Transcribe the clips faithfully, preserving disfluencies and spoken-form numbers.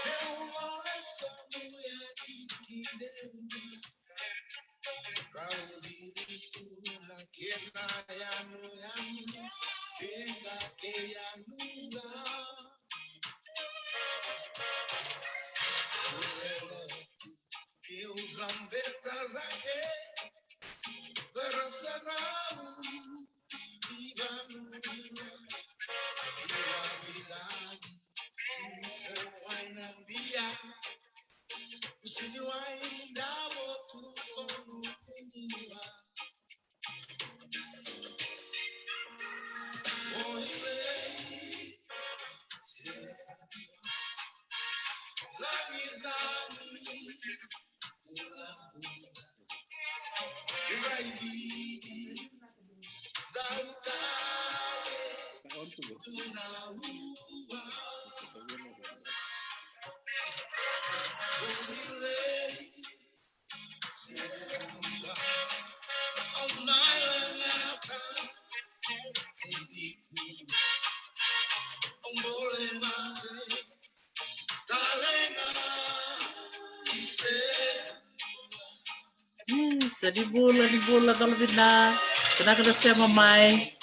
Meu vale sa muya ki ki deu. Kau viri tu na kena yanu yanu. Keka ke yanu ga. Meu zambeta lake. Barasarau. Sa ni bula, ni bula, dala vina. Vinaka na sema mai.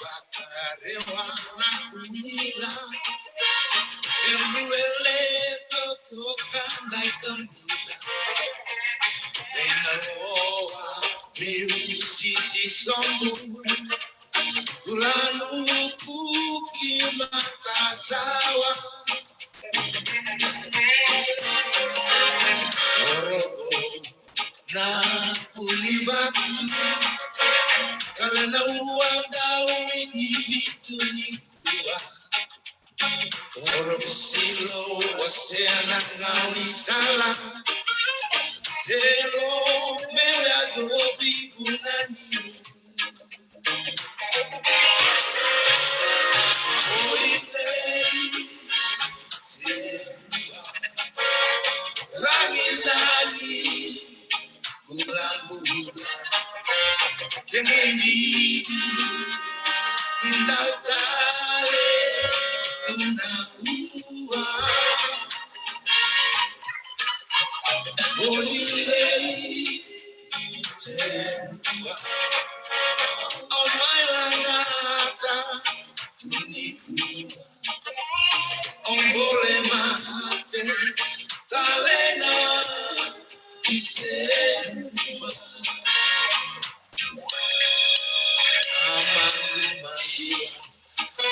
Tulanu kuki matasawa. Orobo na ulivatu. Kala na uwa dau ini vitu ni kua. Orobo silo wasea na ngau ni sala. Selo mewe adobi unani.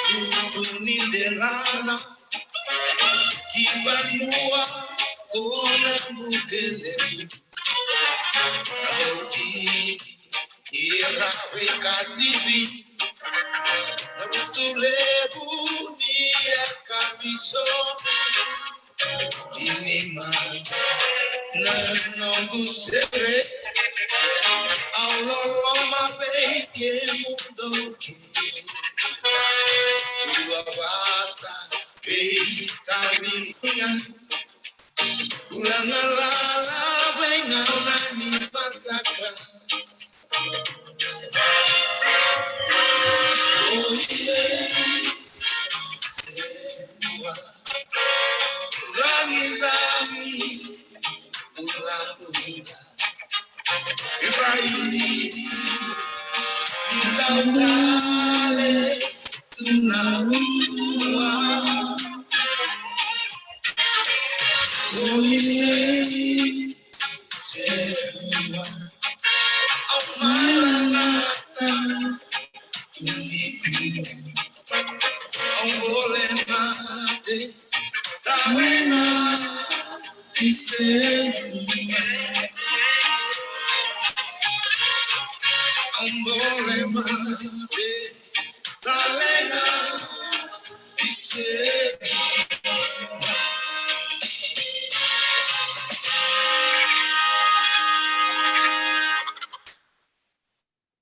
Tutu ni derana ki vanua ko na mutele. Oti ira vekativi na rutu levu ni akamiso. Ini mana na noqu sere. Au loloma vei kemudou kece. Tua vata vei taliga. Ulagalala vei gauna ni mataka.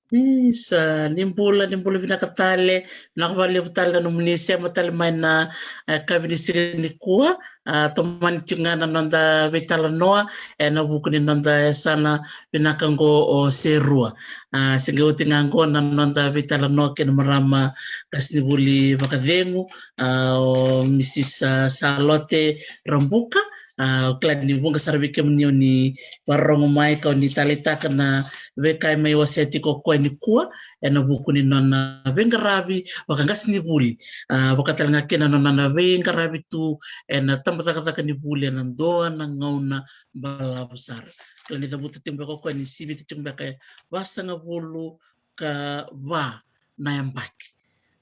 Isa, ni bula, ni bula vinaka tale, vinaka vakalevu tale na nomuni sema tale mai na, e, kavi ni siga nikua. A, tomani tiko ga na noda veitalanoa ena vuku ni noda yasana vinaka oqo o Serua. A, se qai oti ga oqo na noda veitalanoa kei na marama qasenivuli vakacegu, a, o Misisi Salote Rabuka. A, au kila ni vuqa sara vei kemuni o ni vakarorogo mai ka o ni taleitaka na veika e mai wasea tiko o koya nikua ena vuku ni nona veiqaravi vakaqasenivuli. A, vaka tale ga kina na nona veiqaravi tu ena tabacakacaka ni vuli ena dua na gauna balavu sara. Kila ni cavuta tiko beka o koya ni sivita tiko beka e vasagavulu ka va na yabaki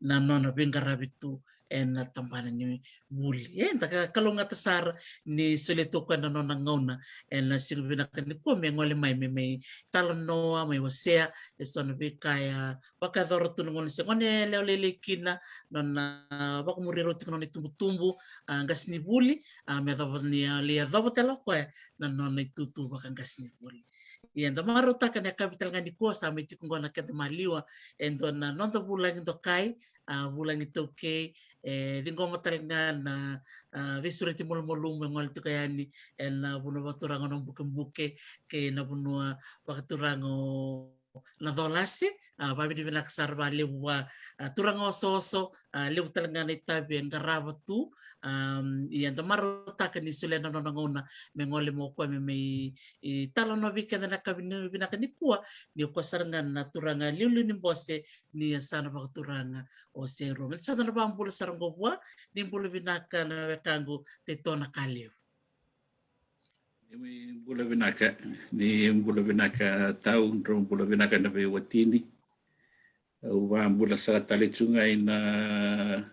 na nona veiqaravi tu ena tabana ni vuli. E, da ka kalougata sara ni solia tu o koya na nona gauna ena siga vinaka nikua me gole mai me mai talanoa, mai wasea eso na veika e a vakayacora tu na gauna se gone yalewa lailai kina, nona vakamuri rau tiko na nona itubutubu, a, qasenivuli, a, me yacova ni a lai yacova tale o koya na nona itutu vakaqasenivuli. Ia, da marautaka na yakavi tale ga nikua sa mai tiko oqo na keda maliwa e dua na noda vulagi dokai, a, vulagi taukei, e ciqoma tale ga na, a, veisureti malumalumu e gole tiko yani ena vanua vakaturaga o Nabukebuke kei na vanua vakaturaga o Nacalase. A, vavinavinaka sara valevu va, a, turaga osooso, a, levu tale ga na itavi e qarava tu. Am, ia da marautaka ni solia na nona gauna me gole mai o koya me mai, i, talanoa vei keda na ka vina-, vinaka nikua, ni o koya sara ga na turaga liuliu ni bose ni yasana vakaturaga o Serua. Me da sa na vakabula sara oqo vua, ni bula vinaka na wekaqu Tetona Kalevu. Ni bula vinaka, ni bula vinaka tau, drau bula vinaka na veiwatini. Au vakabula saka tale tu ga ina,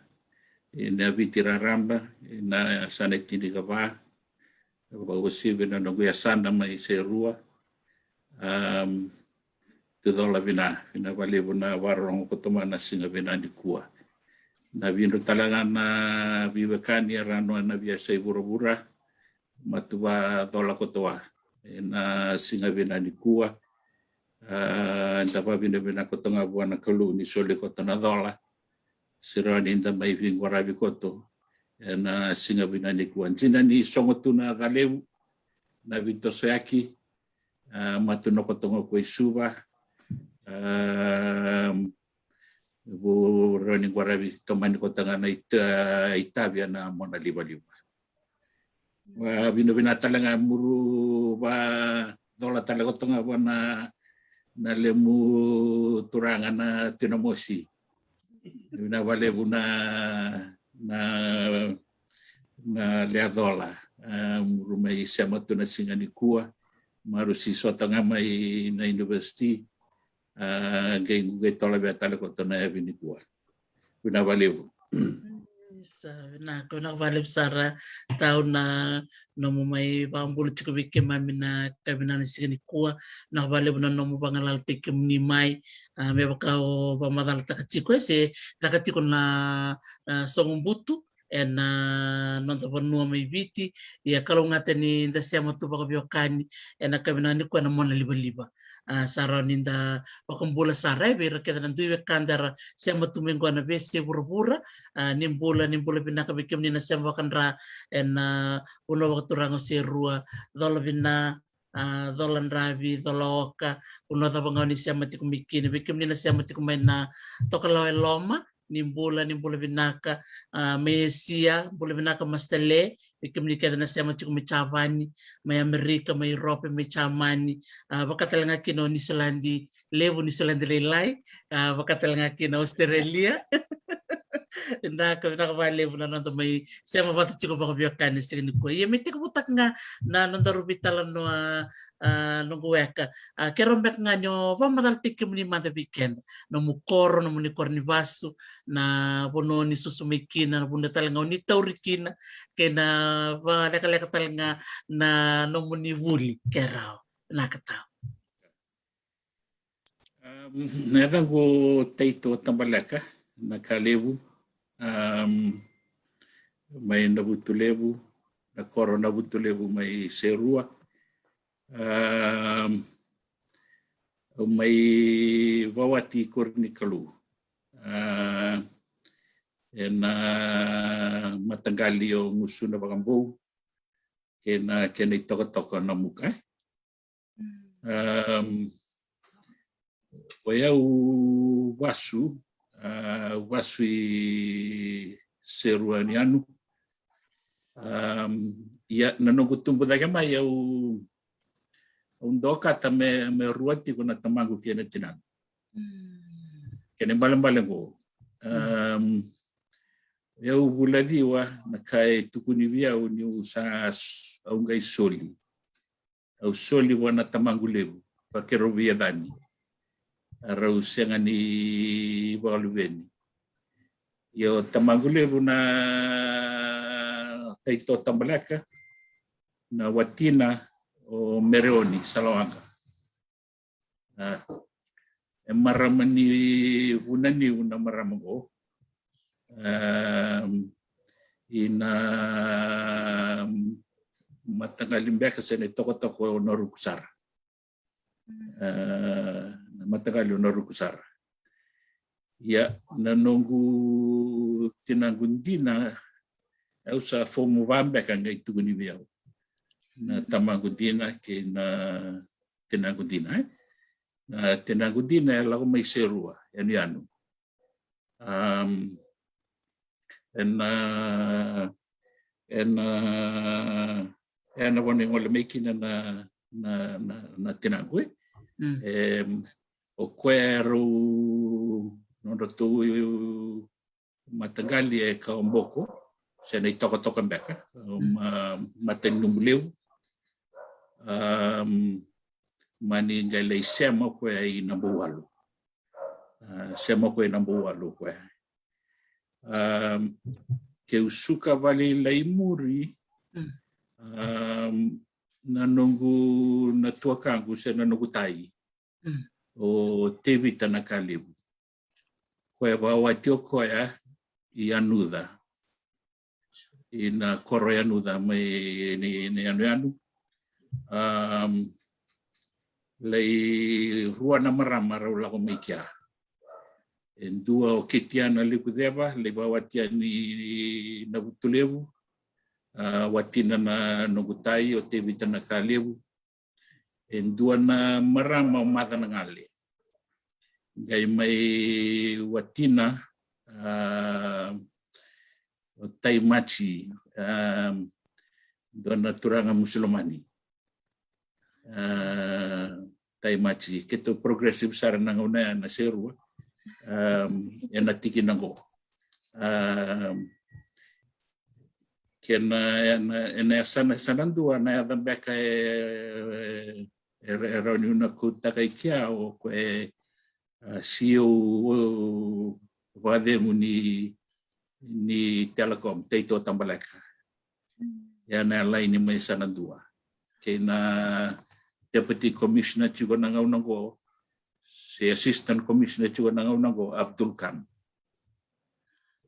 ina Viti raraba, ina yasana e tinikava. Au vakauasivi na noqu yasana mai Serua. Am, tu cola vina, vina valevu na vakarorogo koto mai na siga vina nikua. Na vidro tale ga na veiwekani era nona veiyasai vuravura, matu vacola koto va ena siga vina nikua. A, da vavinavinaka koto ga vua na Kalou ni soli koto na cola. Siro ni da mai veiqaravi koto ena siga vina nikua. Dina ni sogo tu na calevu, na veitosoyaki, a, matu na koto ga ko i Suva. A, vu roni qaravi tomani koto ga na ita-, itavi ena mona livaliva. Vavinavinaka tale ga muru vacola tale koto ga vua na, na lemu turaga na Tui Namosi. Vinaka valevu na, na, na lewe cola. A, muru mai sema tu na siga nikua. Maru si sota ga mai na university. A, qai, qai tolavia tale koto na yavi nikua. Vinaka valevu. Sa vinaka, vinaka valevu sara tau na nomu mai vakabula tiko vei keimami na ka vinaka na siga nikua. Vinaka valevu na nomu vagalalataki kemuni mai. A, me vaka o vakamacalataka tiko e se caka tiko na, a, sogo butu ena noda vanua mai Viti. Ia kalougata ni da sema tu vakaveiwekani ena ka vinaka nikua ena mona livaliva. A, sa rawa ni da vakabula sara e vei ira kece na dui wekada era sema tu mai qo na veiyasai vuravura. A, ni bula, ni bula vinaka vei kemuni na sema vakadra ena vanua vakaturaga o Serua, cola vina, a, cola dravi, cola oka, vanua cava ga o ni sema tiko mai kina, vei kemuni na sema tiko mai na Tokalau e Loma, ni bula, ni bula vinaka, a, mai Esia, bula vinaka Master Le, vei kemuni kece na sema tiko mai Japani, mai Amerika, mai Europe, mai Jamani, a, vaka tale ga kina o Niusiladi Levu, Niusiladi Lailai, a, vaka tale ga kina Australia. Vinaka, vinaka valevu na noda mai sema vata tiko vakaveiwekani siga nikua. Ia me tekivutaka ga na nodaru veitalanoa, a, noqu weka. A, keirau beka ga ni o vakamacalataki kemuni mada vei keda. Nomu koro, nomuni koro ni vasu, na vanua ni susu mai kina, na vanua tale ga o ni tauri kina, kei na vakalekaleka tale ga na nomuni vuli, keirau. Vinaka tau. Am, na yacaqu o Taito Tabaleka Nakalevu, am, mai Navutulevu, na koro Navutulevu mai Serua. Am, Au mai vawati kori ni Kalou. Ena mataqali o Gusuna Vakabou kei na kena itokatoka na muka. O yau vasu, au vasu i Serua ni Yanu. Ia na noqu tubu cake mai au, au dokata me, me rua tiko na tamaqu kei na tinaqu. Kena ibalebale qo, au vula ciwa na ka e tukuni vei au niu sa, au qai soli. Au soli vua na tamaqu levu, vakerau vei yacani. A rau sega ni vakaluveni. Ia o tamaqu levu na Taito Tabaleka, na watina o Mereoni Salawaqa. E marama ni Vunaniu na marama qo. Ina mataqali beka se na itokatoka o Naruku sara. Na mataqali o Naruku sara. Ia na noqu tinaqu dina, au sa fomu va beka qai tukuni vei au. Na tamaqu dina kei na tinaqu dina, e? Na tinaqu dina e lako mai Serua, Yanuyanu. Ena, ena, ena vanua e gole mai kina na, na, na, na tinaqu, e. O koya e rau nodratou mataqali e Kawaboko, se na itokatoka beka, ma, mataninubu levu. Mani qai lai sema koya i Nabouwalu. Sema koya i Nabouwalu koya. Keu suka vale i Laimuri, na noqu, na tuakaqu se na noqu tai, o Tevita Nakalevu. Koya vakawati o koya i Yanuca, ina koro Yanuca mai ni, ni Yanuyanu. Lai rua na marama rau lako mai kea. E dua o Ketiana Lekuceva, lai vakawati yani Navutulevu, watina na noqu tai o Tevita Nakalevu. E dua na marama o Maca Nagale, qai mai watina o Taimaji, dua na turaga Musulomani. Taimaji, keitou progressive sara na gauna ya na Serua ena tikina qo. Kena, ena, ena yasana, yasana dua na yaca beka e, e, e rawa niu na kautaka i kea o koya e, a, CEO vakacegu ni, ni Telecom, Taito Tabaleka. Ia na laini mai yasana dua. Kei na Deputy Commissioner tiko na gauna qo, se Assistant Commissioner tiko na gauna qo, Abdul Khan.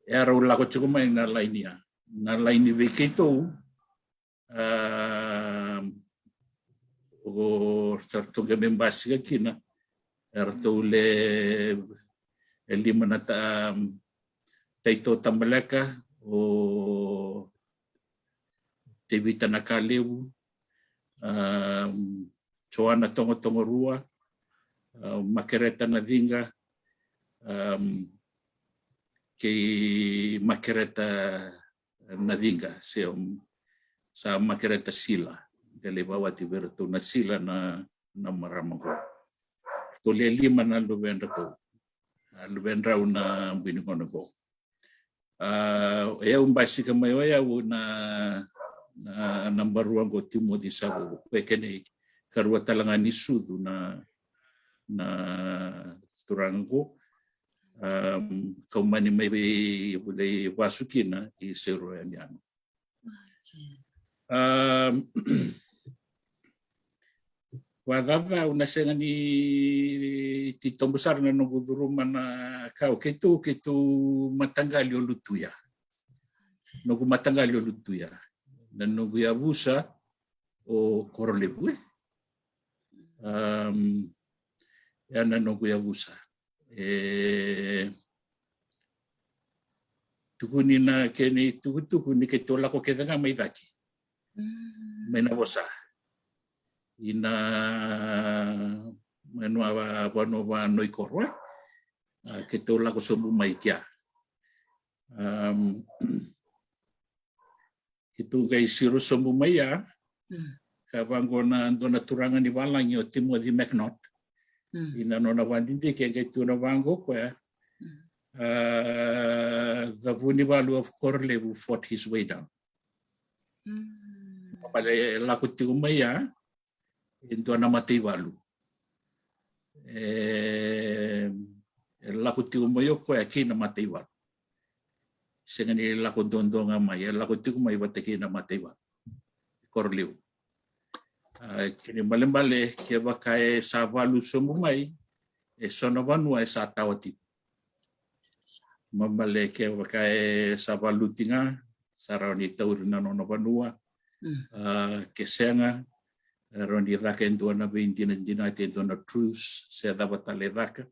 E a rau lako tiko mai na laini ya. Na laini vei keitou, a, o sa ratou qai mai basika kina, e ratou le, e lima na ta, Taito Tabaleka, o Tevita Nakalevu, a, Joana Togotogo Rua, a, Makereta Naciqa, a, kei Makereta Naciqa, se o, sa Makereta Sila, qai lai vakawati vei iratou na Sila na, na marama qo. Ratou le lima na luvedratou, a, luvedrau na bui ni gone qo. A, e au basika mai o yau na, na, na barua qo Timoci Savo, koya kena ikarua tale ga ni sucu na, na turaga qo. A, kau mani mai vei, vei vasu kina i Serua Yanuyanu. A, vakacaca au na sega ni titobu sara na noqu curuma na ka o keitou, keitou mataqali o Lutuya. Noqu mataqali o Lutuya. Na noqu yavusa o Korolevu, e. Am, Ia na noqu yavusa. E tukuni na kena itukutuku ni keitou lako kece ga mai cake mai Navosa, ina vanua va, vanua va Noikoro. A, keitou lako sobu mai kea. Am, keitou qai siro sobu mai ya. Ka vaqo na dua na turaga ni valagi o Timothy McNaught. Ina nona vadidike e qai tu na vaqo koya. A, the Vunivalu of Korolevu fought his way down. Bale lako tiko mai ya e dua na mataivalu. E, e lako tiko mai o koya kei na mataivalu. Sega ni lako duadua ga mai, e lako tiko mai vata kei na mataivalu. Korolevu. A, kena ibalebale, kevaka e sa valu sobu mai, e so na vanua e sa tawa tiko. Bale kevaka e sa valuti ga, sa rawa ni tauri na nona vanua. A, ke sega, e rawa ni caka e dua na veidinadinati, e dua na truce, se cava tale e caka.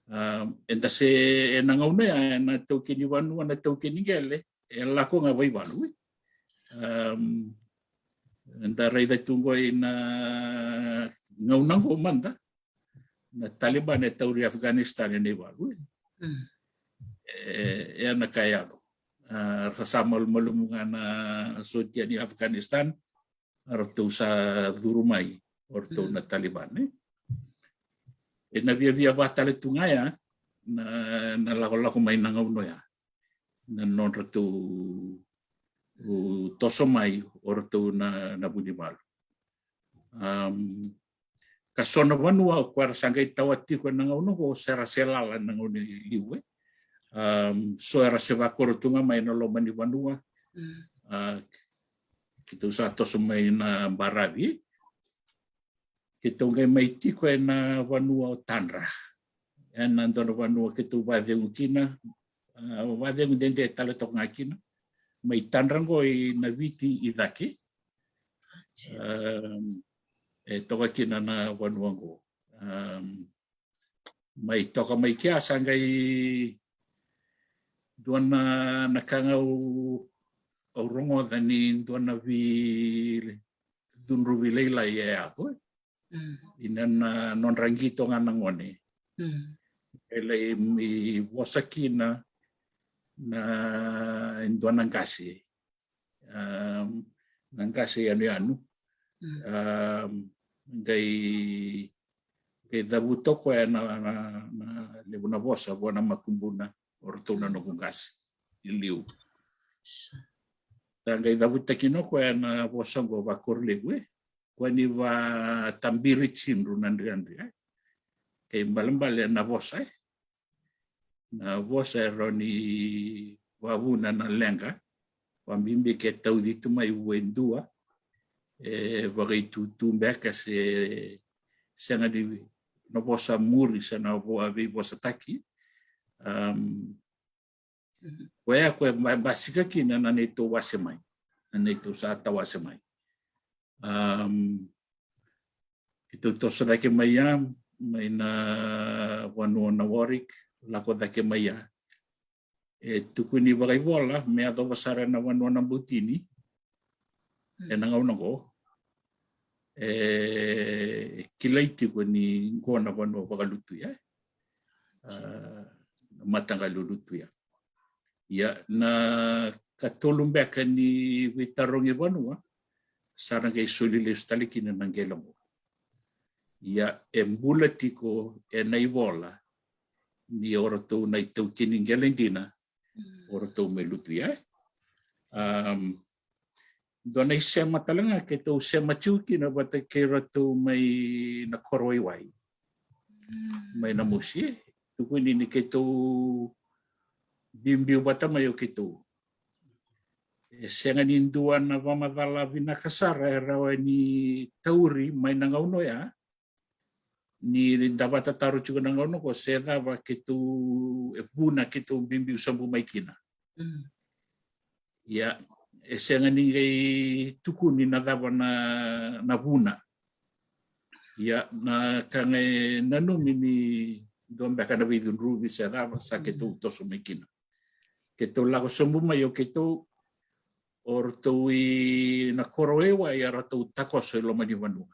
A, eda se, ena gauna ya, ena taukei ni vanua, na taukei ni qele, e lako ga vaivalu, e. Am, eda raica tu qo ina gauna qo mada, na Taliban e tauri Afghanistan ena ivalu, e. E, e na ka e yaco. A, ra sa malumalumu ga na sotia ni Afghanistan, a ratou sa curu mai o ratou na Taliban, e. E na viavia va tale tu ga ya na, na lakolako mai na gauna ya, na nodratou toso mai o ratou na, na Vunivalu. Am, ka so na vanua o koya era sa qai tawa tiko ena gauna qo, se ra se lala ena gauna i liu, e. Am, so era se vakoro tu ga mai na loma ni vanua. A, keitou sa toso mai na baravi. Keitou qai mai tiko ena vanua o Tadra. Ena dua na vanua keitou vacegu kina, a, vacegu dede tale toka ga kina. Mai Tadra qo ina Viti i cake. Am, e toka kina na vanua qo. Am, mai toka mai kea sa qai dua na, na ka ga au, au rogoca ni dua na veicudruvi lailai e yaco, e. Ina, na nodra qito ga na gone. E lai vosa kina na, e dua na qase. Am, na qase yanuyanu. Am, qai, qai cavuta o koya na, na, na levu na vosa vua na makubuna o ratou na noqu qase i liu. Sa qai cavuta kina o koya na vosa qo vakoro levu, e. Koya ni vatabiri cidru na dredre, e. Kei balebale na vosa, e. Na vosa e rawa ni vavuna na leqa, vabibi ke tauci tu mai vua e dua, e vakaitutu beka se sega ni na vosa muri se na vo, a veivosataki. Am, koya, koya ba, basika kina na neitou wase mai, na neitou sa tawase mai. Am, keitou toso cake mai ya, mai na vanua na Warwick, lako cake mai ya. E tukuni vakaivola me yacova sara ena vanua na Bautini ena gauna qo. E kilai tiko ni qo na vanua vakalutuya, a, na mataqali lutuya. Ia, na katolu beka ni veitarogi vanua sa na qai soli lesu tale kina na qele qo. Ia, e bula tiko ena ivola ni o ratou na itaukei ni qele dina, o ratou mai lutuya. Am, dua na isema tale ga keitou sema tiko kina vata kei ratou mai na koro waiwai, mai na mosi, tukuni ni keitou biubiu vata mai o keitou. E sega ni dua na vakamacala vinaka sara e rawa ni tauri mai na gauna oya, ni da vakatataro tiko na gauna qo se cava keitou, e vuna keitou biubiu sobu mai kina. Ia, e sega ni qai tukuni na cava na, na vuna. Ia na ka ga e nanumi ni dua beka na veicudruvi se cava sa keitou toso mai kina. Keitou lako sobu mai o keitou, o ratou i na koro waiwai a ratou takoso i loma ni vanua.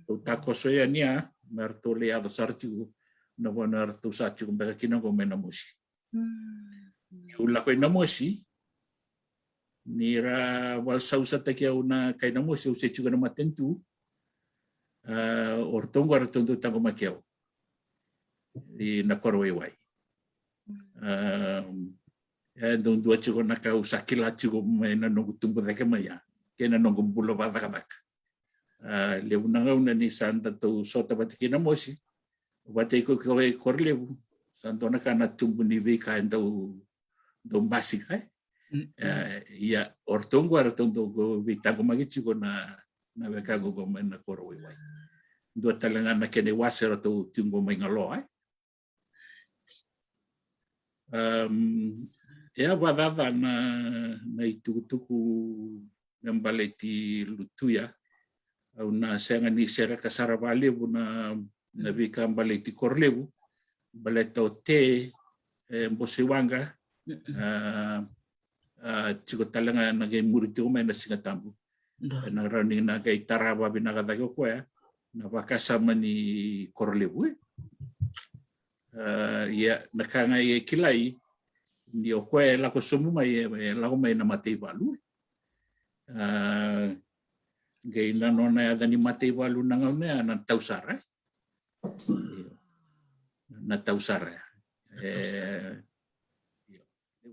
Tou takoso yani a me ratou lai yaco sara tiko na vanua ratou sa tiko beka kina qo mai Namosi. Au lako i Namosi, ni ra vakasausataki au na kai Namosi, au se tiko na matanitu. O ratou qo ratou dau taqomaki au i na koro waiwai. E dau dua tiko na ka au sa kila tiko mai na noqu tubu cake mai ya kei na noqu bula vakacakacaka. Levu na gauna ni sa datou sota vata kei Namosi, vata i ko i Korolevu, sa dua na ka na tubu ni veika e dau dau basika e. Ia o ratou qo eratou dau veitaqomaki tiko na na wekaqu qo mai na koro waiwai. Dua tale ga na kena iwase eratou tiko qo mai Galoa e. E a vakacaca na na itukutuku me baleti Lutuya. Au na sega ni sereka sara vakalevu na na veika baleti Korolevu, baleta o Te e Boseiwaqa. A tiko tale ga na qai muri tiko mai na Siga Tabu. Ena rawa ni na qai tara vakavinaka cake o koya na vakasama ni Korolevu e. Ia na ka ga e kilai ni o koya e lako sobu mai e lako mai na mataivalu. Qai na nona yaca ni mataivalu na gauna ya na Tausara. Na Tausara ya e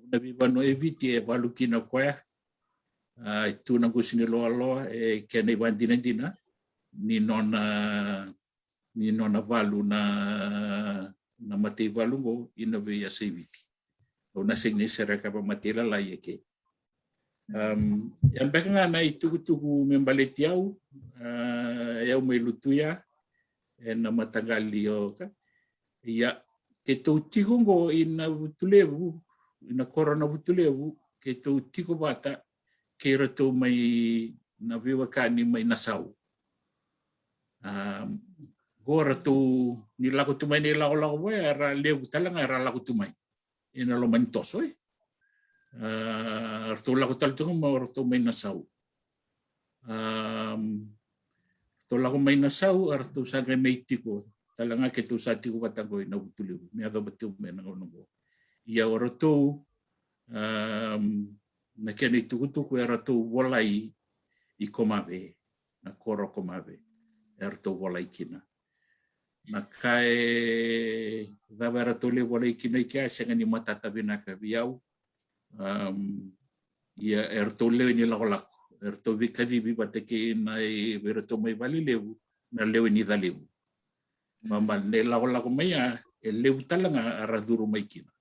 na veivanua e Viti e valu kina o koya. E tu na Qusi ni Loaloa e kena ivakadinadina ni nona ni nona valu na na mataivalu qo i na veiyasa i Viti. Au na sega ni sereka vakamatailalai e ke. Ia beka ga na itukutuku me baleti au, e au mai Lutuya ena mataqali o ka. Ia keitou tiko qo i na Vutulevu, i na koro na Vutulevu, keitou tiko vata kei ratou mai na veiwekani mai Nasau. Qo ratou ni lako tu mai na ilakolako vaya era levu tale ga era lako tu mai ena loma ni toso e. Ratou lako tale tu ga mai o ratou mai Nasau. Ratou lako mai Nasau a ratou sa qai mai tiko tale ga keitou sa tiko vata qo i na Vutulevu me yacova tiko mai na gauna qo. Ia o ratou na kena itukutuku e ratou volai i Komave, na koro Komave e ratou volai kina. Na ka e cava e ratou lai volai kina i kea e sega ni matata vinaka vei au. Ia e ratou lewe ni lakolako e ratou veikacivi vata kei na i vei ratou mai Valelevu na lewe ni Calevu. Mama na ilakolako mai ya e levu tale ga a ra curu mai kina.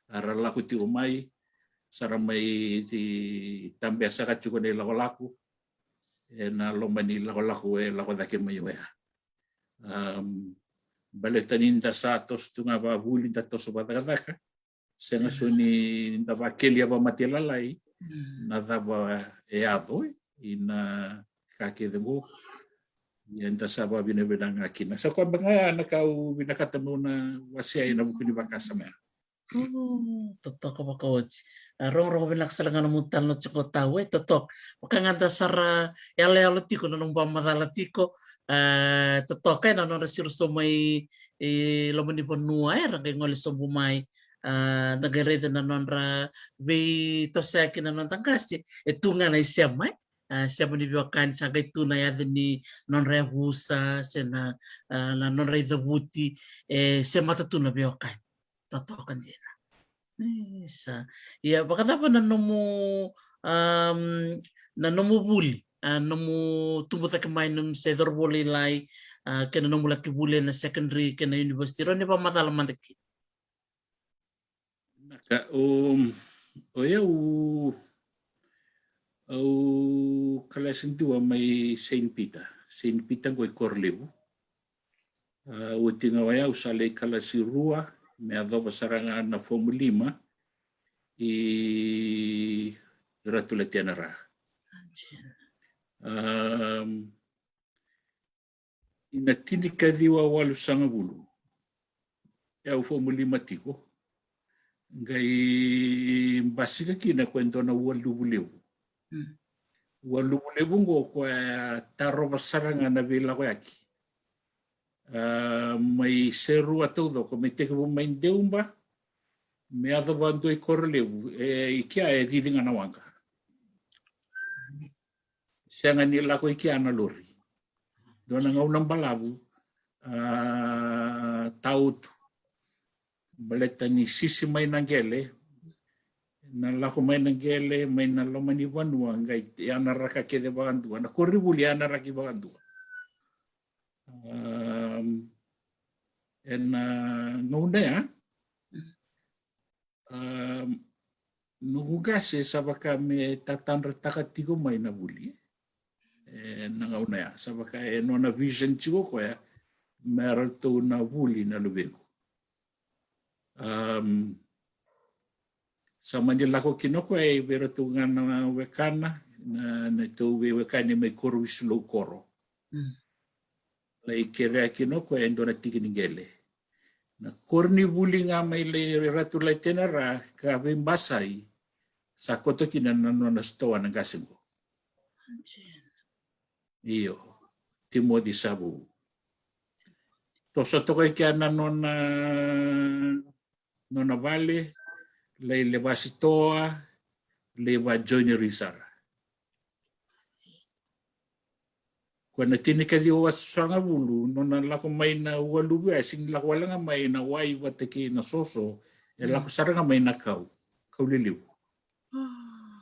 A ra lako tiko mai sa ra mai tabea saka tiko na ilakolako ena loma ni lakolako e lako cake mai oya. Baleta ni da sa toso tu ga vakavuli, da toso vakacakacaka, sega so ni da vakelia vakamatailalai na cava e yaco i na ka kece qo. Ia da sa vakavinavinaka ga kina. Sa koya beka ga na ka au vinakata meu na wasea ena vuku ni vakasama ya. Totoka vakaoti. A rogorogo vinaka sara ga na nomu talanoa tiko tau e, totoka. Vaka ga da sa ra yaloyalo tiko na nomu vakamacala tiko. A totoka e na nodra siro sobu mai i loma ni vanua era qai gole sobu mai. A da qai raica na nodra veitosoyaki na noda qase e tu ga na isema e. A sema ni veiwekani sa qai tu na yaca ni nodra yavusa se na a na nodra icavuti e semata tu na veiwekani. Totoka dina. Isa. Ia vakacava na nomu na nomu vuli, a nomu tubu cake mai, nomu se cauravou lailai, a kei na nomu laki vuli ena secondary kei na university, rawa ni vakamacala mada kina. Na ka o o yau au kalasi dua mai Saint Peter, Saint Peter qo i Korolevu. A oti ga o yau sa lai kalasi rua me yacova sara ga na fomu lima i Ratu Latianara. A ina tinikaciwa walusagavulu. E au fomu lima tiko. Qai basika kina ko e dua na ua luvu levu. Ua luvu levu qo ko e tarova sara ga na veilakoyaki. A, mai Serua taucoko, mai tekivu mai Deuba me yaco vadua i Korolevu, e, i kea e cici ga na waqa. Sega ni lako i kea na lori. Dua na gauna balavu, a, tautu. Baleta ni sisi mai na qele, na lako mai na qele mai na loma ni vanua, qai yanaraka kece vakadua, na koronivuli yanaraki vakadua. Am, ena gauna ya, am, noqu qase sa vaka me tatadrataka tiko mai na vuli. Ena gauna ya sa vaka e nona vision tiko koya me ratou na vuli na luvequ. Am, sa mani lako kina koya i vei ratou ga na wekana, na, na tou veiwekani mai Korovisulou koro. Lai kerea kina koya e dua na tiki ni qele. Na koronivuli ga mai Lai Ratu Laitenara ka veibasai, sa koto kina na nona sitoa na qase qo. Io, Timoci Savou. Toso toka i kea na nona, nona vale, lai lewa sitoa, lai va joineri sara. Ko na tinikaciwa walusagavulu, nona lako mai na ua luvu ya, sega ni lako wale ga mai na wai vata kei na soso, e lako sara ga mai na kau, kau lelevu.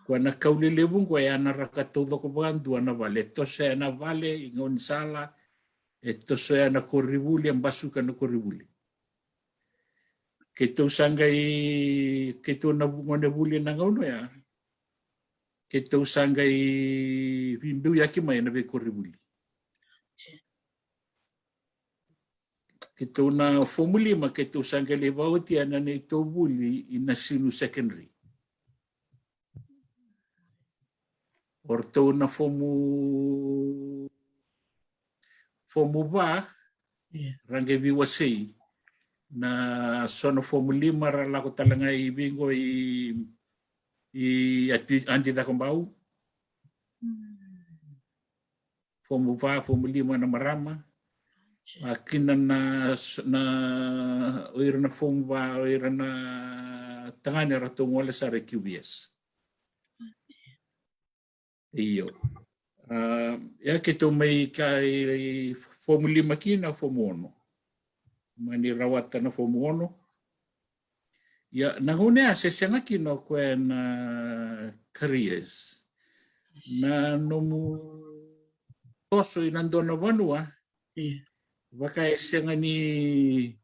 Ko na kau lelevu qo e yanaraka taucoko vakadua na vale, e toso ya na vale i gaunisala, e toso ya na koronivuli, e basuka na koronivuli. Keitou sa qai, keitou na vu-, gone vuli na gauna ya, keitou sa qai veibiuyaki mai na veikoronivuli. Keitou na fomu lima, keitou sa qai lai vaotia na neitou vuli i Nasinu Secondary. O ratou na fomu, fomu va, ra qai veiwasei. Na so na fomu lima ra lako tale ga i vei qo i, i Adi, Adi Cakobau. Fomu va, fomu lima na marama. A kina na, na, o ira na fomu va, o ira na tagane ratou gole sara i Q V S. Io. A, ia keitou mai ka i, i fomu lima kina fomu ono. Mani rawata na fomu ono. Ia, na gauna ya se sega kina o koya na careers. Na nomu toso i na dua na vanua, vaka e sega ni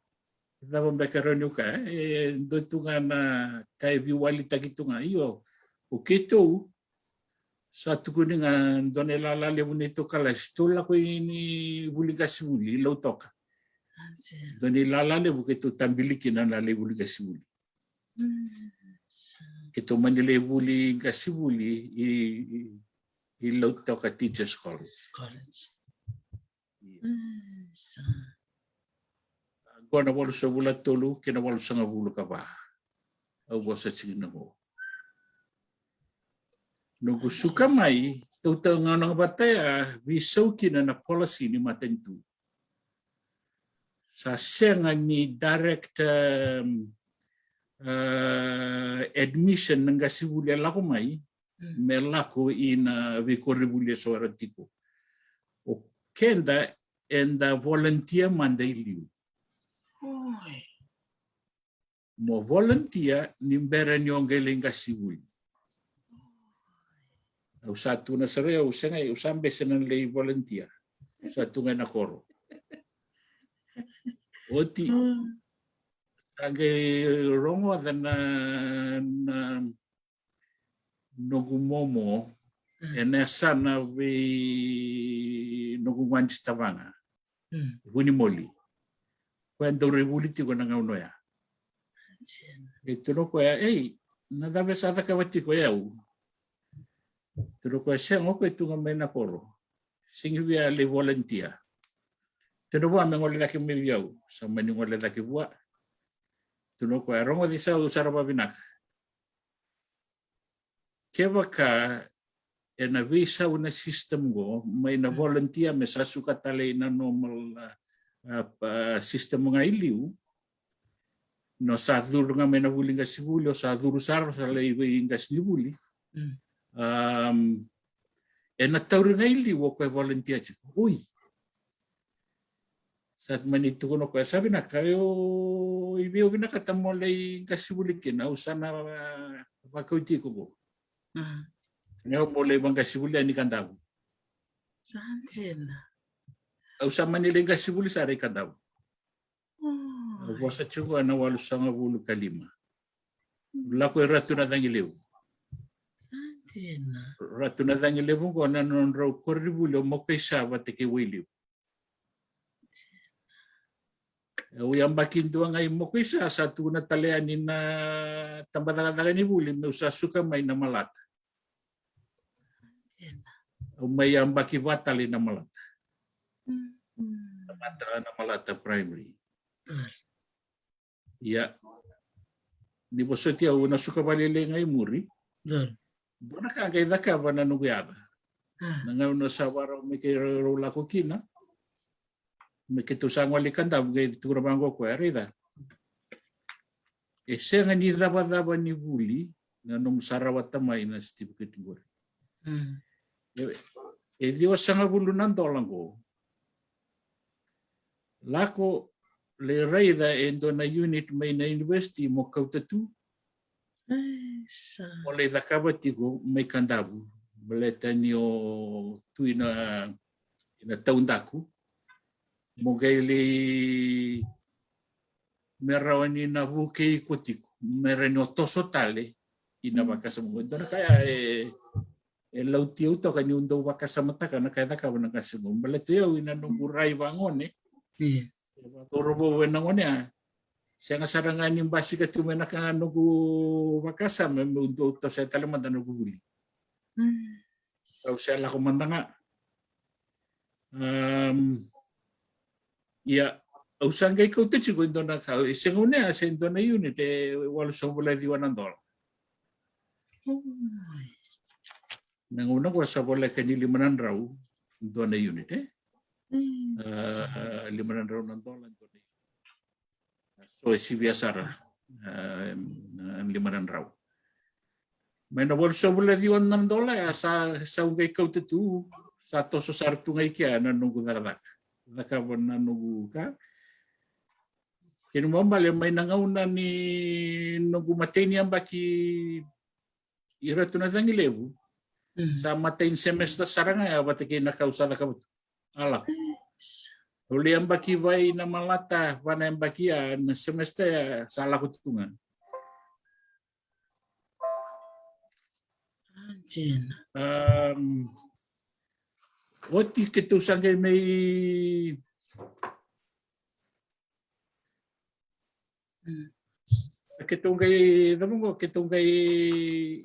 cava beka rau niu kaya, e dua tu ga na ka e veiwalitaki tu ga. Io, o keitou, sa tukuni ga dua na ilala levu neitou kalasi, tou lako i ni vuli qasenivuli, i Lautoka. Dua na ilala levu keitou tabili kina na lai vuli qasenivuli. Keitou mani lai vuli qasenivuli i, i, i Lautoka Teachers College. Qo na walusagavulu ka tolu kei na walusagavulu ka va. Au vosa tiko na qo. Noqu suka mai, tautauvata ga vata ya, veisau kina na policy ni matanitu. Sa sega ni direct, um, uh, admission na qasenivuli e lako mai, me lako i na veikoronivuli eso era tiko. O keda eda volunteer mada i liu. Mo volunteer ni bera ni o qai lai qasenivuli. Au sa tu na sara, au sega, au sa bese na lai volunteer. Au sa tu ga ena koro. Oti. Sa qai rogoca na, na noqu momo, ena yasana vei noqu gone tavaga. Vunimoli. Koya dau rai vuli tiko na gauna oya. E tukuna o koya, ei, na cava e sa cakava tiko o yau? Tukuna o koya, sega, o koya e tu ga mai na koro. Sega ni via lai volunteer. Tukuna vua me gole cake mai vei au. Sa mani gole cake vua. Tukuna o koya, rogoci sa, au sa ra vavinaka. Kevaka ena veisau na system qo mai na volunteer me sa suka tale ina normal, a, a, system ga i liu. No sa curu ga mai na vuli qasenivuli, o sa curu sara, sa lai vei qasenivuli. Ena tauri ga i liu o koya e volunteer tiko. Oi. Sa mani tukuna o koya, sa vinaka, o i vei o vinakata mo lai qasenivuli kina, au sa na vakauti iko qo. Ni au mo lai vaqasenivuli yani Kadavu. Au sa mani lai qasenivuli sara i Kadavu. Au vosa tiko ena walusagavulu ka lima. Lako i Ratu Nacagilevu. Ratu Nacagilevu qo na nodrau koronivuli o Mokoisa vata kei Wailevu. Au yabaki dua ga i Mokoisa, sa tukuna tale yani na tabacakacaka ni vuli meu sa suka mai Namalata. Au mai yabaki va tale i Namalata. Namalata, Namalata Primary. Ia, ni vosoti au na suka vakalailai ga i muri. Dua na ka qai cakava na noqu yaca. Na gauna sa vakarau me keirau lako kina, me keitou sa gole i Kadavu, qai tukuna vaqo o koya, raica, e sega ni cavacava ni vuli na nomu sa rawata mai na certificate qori. E, e ciwasagavulu na dola qo. Lako lai raica e dua na unit mai na university mo kauta tu. Mo lai cakava tiko mai Kadavu, baleta ni o tu ina, ina taudaku. Mo qai lai me rawa ni na vukei iko tiko, me rawa ni o toso tale ina vakasama. Dua na ka ya e, e lauti au toka niu dau vakasamataka na ka e cakava na qase qo. Baleta o yau ina noqu rai vagone. E vacauravou ena gone ya. Sega sara ga ni basika tu mai na ka noqu vakasama meu dau toso tale mada noqu vuli. Au se lako mada ga. Ia, au sa qai kauta tiko e dua na ka, e sega ni, se dua na unit e walusagavulu ka ciwa na dola. Na gauna qo sa voleka ni lima na drau dua na unit, e? Lima na drau na dola dua na unit. So e sivia sara, e, na lima na drau. Mai na walusagavulu ka ciwa na dola ya sa, sa au qai kauta tu, sa toso sara tu ga i kea na noqu cakacaka. Cakava na noqu ka. Kena ibalebale mai na gauna ni noqu imatai ni yabaki i Ratu Nacagilevu. Sa imatai ni semester sara ga ya vata kei na ka au sa cakava tu. A lako. Au lai yabaki va i Namalata, va na yabaki ya na semester ya sa lako tu ga. Oti keitou sa qai mai keitou qai, cava qo, keitou qai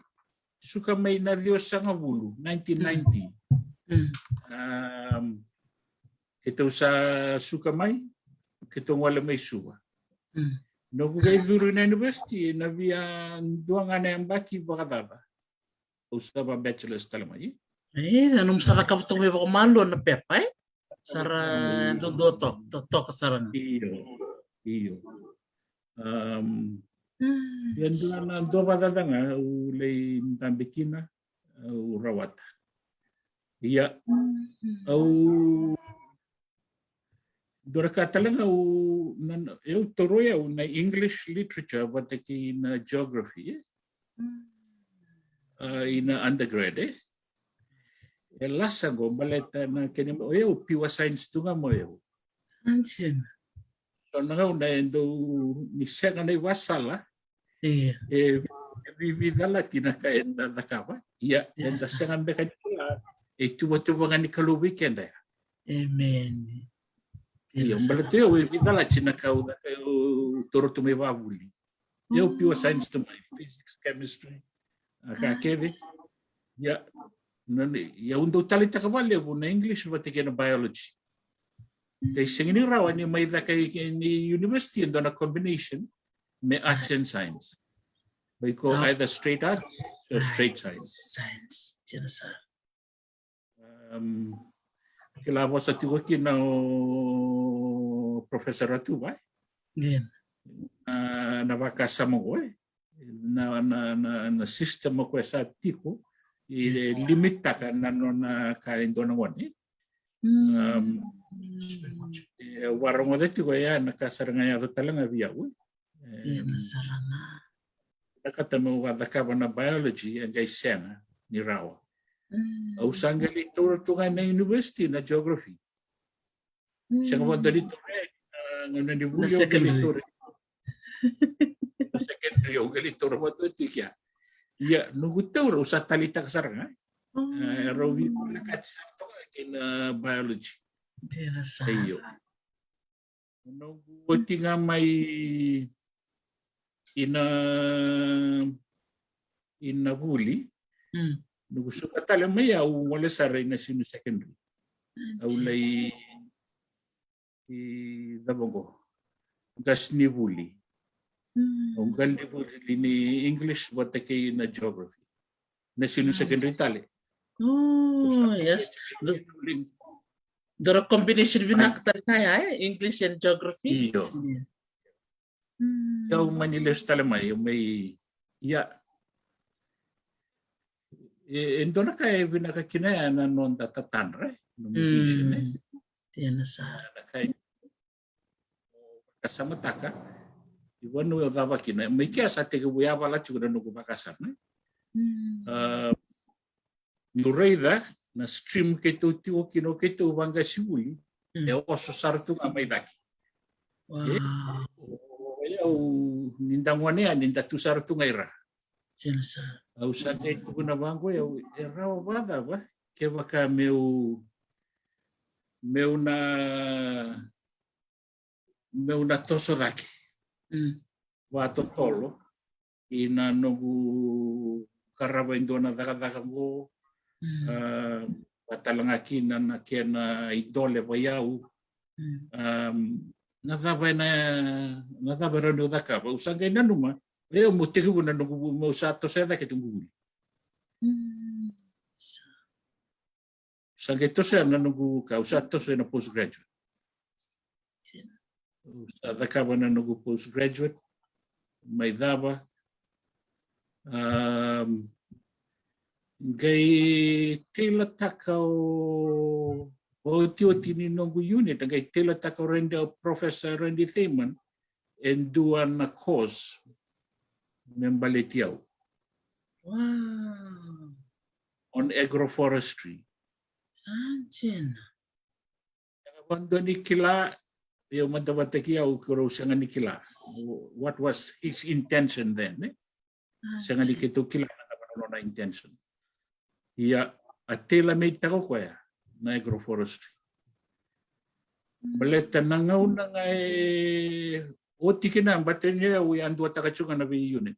suka mai na ciwasagavulu, nineteen ninety. Keitou sa suka mai, keitou gole mai Suva. Noqu qai curu i na university, na via dua ga na yabaki vakacaca. Au sa va bachelors tale mai. E, na nomu sa cakava toka mai vakamalua na pepa, e? Sa ra dodonu toka, toka sara ga. Io, io. Ia dua na dua vakacaca ga au lai dabe kina, au rawata. Ia, au dua na ka tale ga au, na, au taura o yau na English literature vata kei na geography, e? A, i na undergrad, e? E lasa qo baleta na kena, o yau pure science tu ga mo yau. So na gauna e dau ni sega na ivasala, e, e vivicalati na ka eda cakava. Ia, eda sega beka ni kila, e tuvatuva ga ni Kalou vei keda ya. Emeni. Ia, baleta o yau e vicalati na ka au, na ka au taura tu mai vavuli. Au pure science tu mai, physics, chemistry, a ka kece. Ia, na, ia au dau taleitaka vakalevu na English vata kei na biology. Qai sega ni rawa ni mai caka i, ni university e dua na combination me arts and science. Mai ko either straight arts or straight science. Science, dina sara. Um, kila vosa tiko kina o Professor Ratu, va? Dina. Na, na vakasama qo, e. Na, na, na, na system ko e sa tiko, e limitaka na nona ka e dua na gone. Um, e, varogoca tiko ya na ka sara ga yaco tale ga vei au, e. Dina sara ga. Na ka tama au a cakava na biology e qai sega ni rawa. Au sa qai lai taura tu ga na university na geography. Sega vua dua ni taura, e, na gauna ni vuli au qai lai taura. Na secondary au qai lai taura vua tu kea. Ia, noqu taura au sa taleitaka sara ga. E, rau veivolekati sara toka kei na biology. Dina sara. Io. Noqu oti ga mai ina, ina vuli. Noqu suka tale mai au gole sara ina senior secondary. Au lai i cava qo, qasenivuli. Au qasenivuli ni English vata kei na geography. Na senior secondary tale. Dua na combination vinaka tale ga ya, e? English and geography. Io. Au mani lesu tale mai, au mai, ia. E, e dua na ka e vinaka kina ya na noda tatadra, e? Nomu vision, e? Dina sara. Na ka e vakasamataka i vanua au cava kina. Mai kea sa tekivu yavala tiko na noqu vakasama, e? Niu raica na stream keitou tiko kina o keitou vaqasenivuli, e oso sara tu ga mai cake. E, o yau ni da gone yani da tu sara tu ga i ra. Au sa qai tukuna vaqo, e, e rawa vakacava kevaka meu, meu na meu na toso cake vakatotolo ina noqu qarava e dua na cakacaka qo, a, vata tale ga kina na kena idole vei au. A, na cava ena, na cava e rawa niu cakava? Au sa qai nanuma, e, au meu tekivu na noqu, meu sa toso cake tu noqu vuli. Sa qai toso na noqu ka, au sa toso na postgraduate. Au sa cakava na noqu postgraduate mai cava. Am, qai tailataka o, otioti ni noqu unit, qai tailataka o Randy, o Professor Randy Thaman, e dua na course me baleti au. Wow. On agroforestry. Sa dina. Sega vakadua ni kila, ia mada vata kei au, keirau sega ni kila what was his intention then, e? Sega ni keitou kila na cava na nona intention. Ia, a tailor-made-taka o koya na agroforestry. Baleta na gauna ga e oti kina, baleta ni au a duataka tiko ga na vei unit.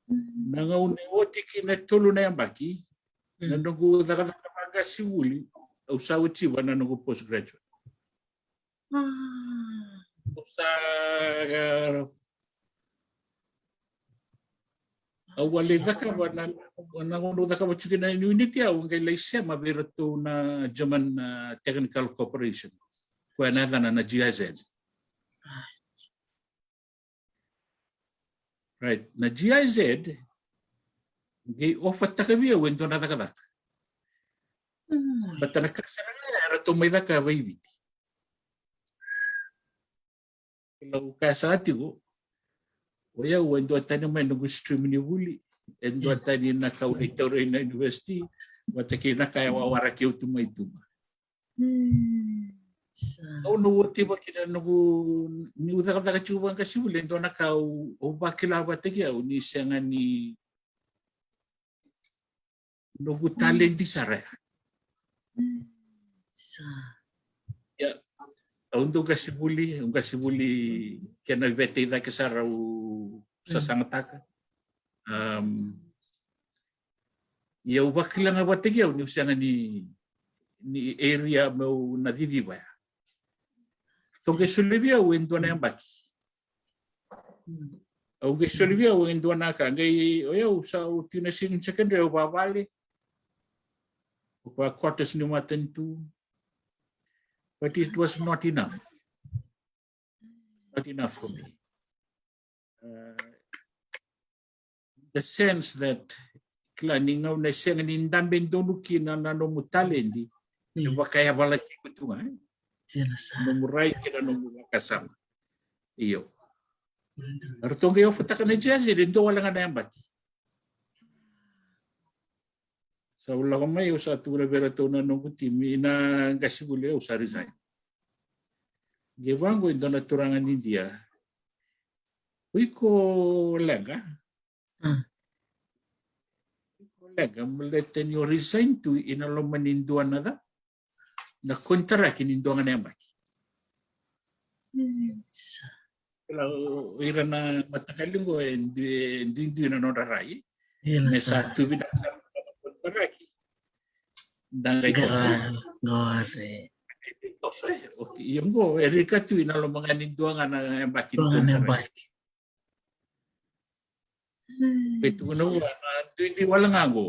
Na gauna e oti kina e tolu na yabaki na noqu cakacaka vaqasenivuli, au sa otiva na noqu postgraduate. Au sa, au a lai cakava na, na gauna au cakava tiko na unit, au qai lai sema vei iratou na German, a, Technical Corporation, koya na yacana na G I Z. Right. Na G I Z qai offer-taka vei au e dua na cakacaka. Baleta na ka sara ga eratou mai cakava i Viti. Kila, au kaya sara tiko, o yau e duatani mai noqu stream ni vuli, e duatani na ka au lai taura ina university, vata kei na ka e wawaraki au tu mai tuba. Au na otiva kina noqu, niu cakacaka tiko vaqasenivuli, e dua na ka au, au vakila vata kei au ni sega ni noqu taledi sara ya. Ia, au dau qasenivuli, au qasenivuli kena vete i cake sara au sasagataka. Am, ia au vakila ga vata kei au niu sega ni, ni area meu na ciciva ya. Ratou qai soli vei au e dua na yabaki. Au qai soli vei au e dua na ka, qai o yau sa, au tiko na senior secondary, au vavale. Au va quarters ni matanitu. But it was not enough. Not enough for me. Uh, the sense that, kila, ni gauna e sega ni dabe donu kina na nomu taledi, e vakayavala tiko tu ga, e? Nomu rai kei na nomu vakasama. Io. Ratou qai offer-taka na G I Z e dua wale ga na yabaki. Sa au lako mai, au sa tukuna vei ratou na noqu timi, na qasenivuli, au sa resign. Qai vaqo e dua na turaga ni Idia. O iko leqa. O iko leqa, baleta ni o resign tu ina loma ni dua na ca, na konitaraki ni dua ga na yabaki. Kila, o ira na mataqali qo e dui, e duidui na nodra rai. Me sa tu vinaka sara na konitaraki. Da qai toso. Qori. Toso, e. Ia qo e rika tu ina loma ga ni dua ga na yabaki ni konitaraki. Qai tukuna vua na duidui wale ga qo.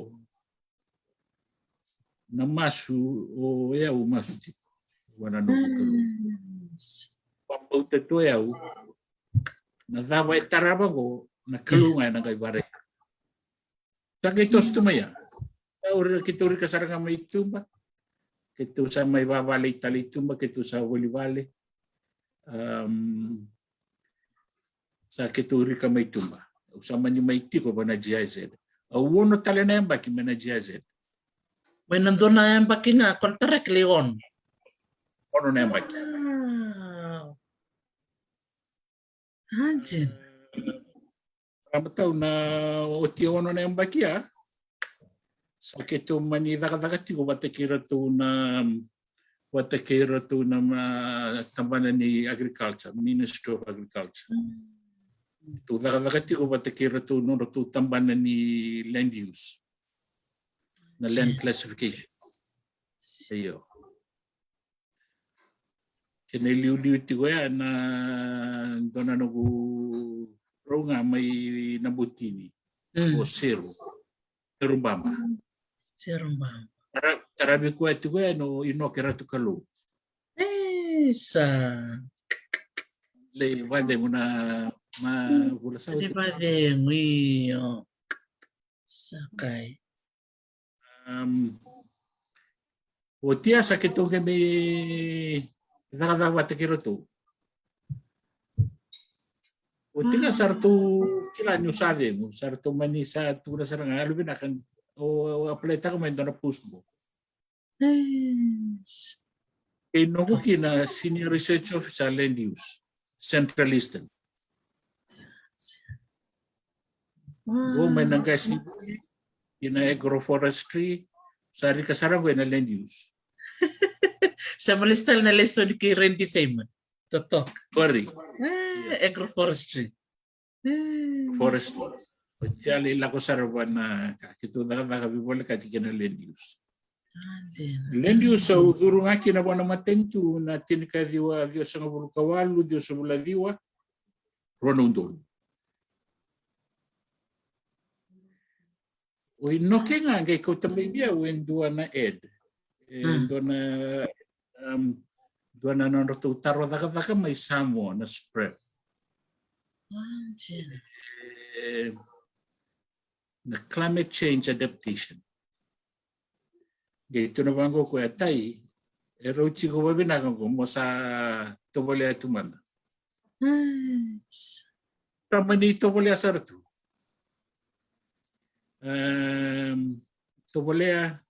Na masu o yau masu tiko vua na noqu Kalou. Vakabauta tu o yau, na cava e tarava qo, na Kalou ga ena qai vara. Sa qai toso tu mai ya. Keitou rika sara ga mai tuba. Keitou sa mai vavale tale i tuba, keitou sa voli vale. Sa keitou rika mai tuba. Au sa mani mai tiko vua na G I Z. Au ono tale na yabaki mai na G I Z. Mai na dua na yabaki ga, konitaraki lai ono. Ono na yabaki. Imagine. Ramatau, na oti e ono na yabaki ya, sa keitou mani cakacaka tiko vata kei ratou na, vata kei ratou na tabana ni agriculture, Ministry of Agriculture. Tou cakacaka tiko vata kei ratou nodratou tabana ni land use, na land classification. Io. Kena iliuliu tiko ya na dua na noqu rau ga mai na botini. O Seru. Seru Baba. Seru Baba. Taravi koya tiko ya o Inoke Ratukalou. Isa. Lai vacegu na, na vula sa oti. Vacegu, io. Sa kai. Oti ya sa keitou qai mai cakacaka vata kei ratou. Oti ga sa ratou kila niu sa cegu, sa ratou mani sa tukuna sara ga, yalovinaka, o apply-taka mai dua na post qo. Kei noqu kina Senior Research Officer Land Use, Central Eastern. Qo mai na qasenivuli ina agroforestry, sa rika sara qo ena land use. Sa mai lesu tale na lesoni kei Randy Feynman. Totoka. Qori. Agroforestry. Forest. Oti ya lai lako sara vua na ka keitou cakacaka veivolekati kei na land use. Land use au curu ga kina vua na matanitu na tinikaciwa ciwasagavulu ka walu, ciwasagavulu ka ciwa, rua na udolu. O Inoke ga qai kauta mai vei au e dua na ad. E dua na, dua na nodratou taro cakacaka mai Samoa na SPRAD. Na climate change adaptation. Qai tukuna vaqo o koya, Tai, e rau tiko vavinaka qo, mo sa tovolea tu mada. Sa mani tovolea sara tu. Tovolea,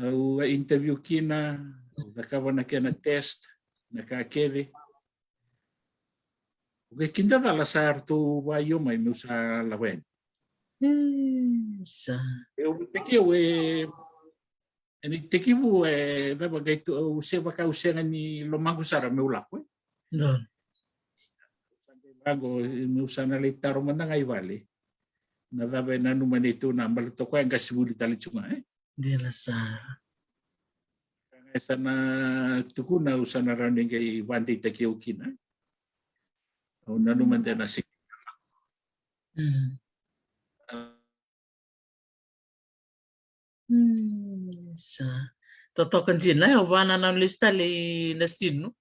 au a interview kina, au cakava na kena test, na ka kece. Au qai kidacala sa ratou vaio mai meu sa lako yani. Sa. Eu tekivu e, ena itekivu e cava qai tu, au se vaka au sega ni lomaqu sara meu lako e. Donu. Sa qai vaqo meu sa na lai taro mada ga i vale. Na cava e nanuma neitou na bale toka e qasenivuli tale tu ga e. Dina sara. e sa na tukuna, au sa na rawa ni qai vakadeitaki au kina. Au nanuma de na sega. Sa totoka dina, e, au vana na lesu tale i Nasinu,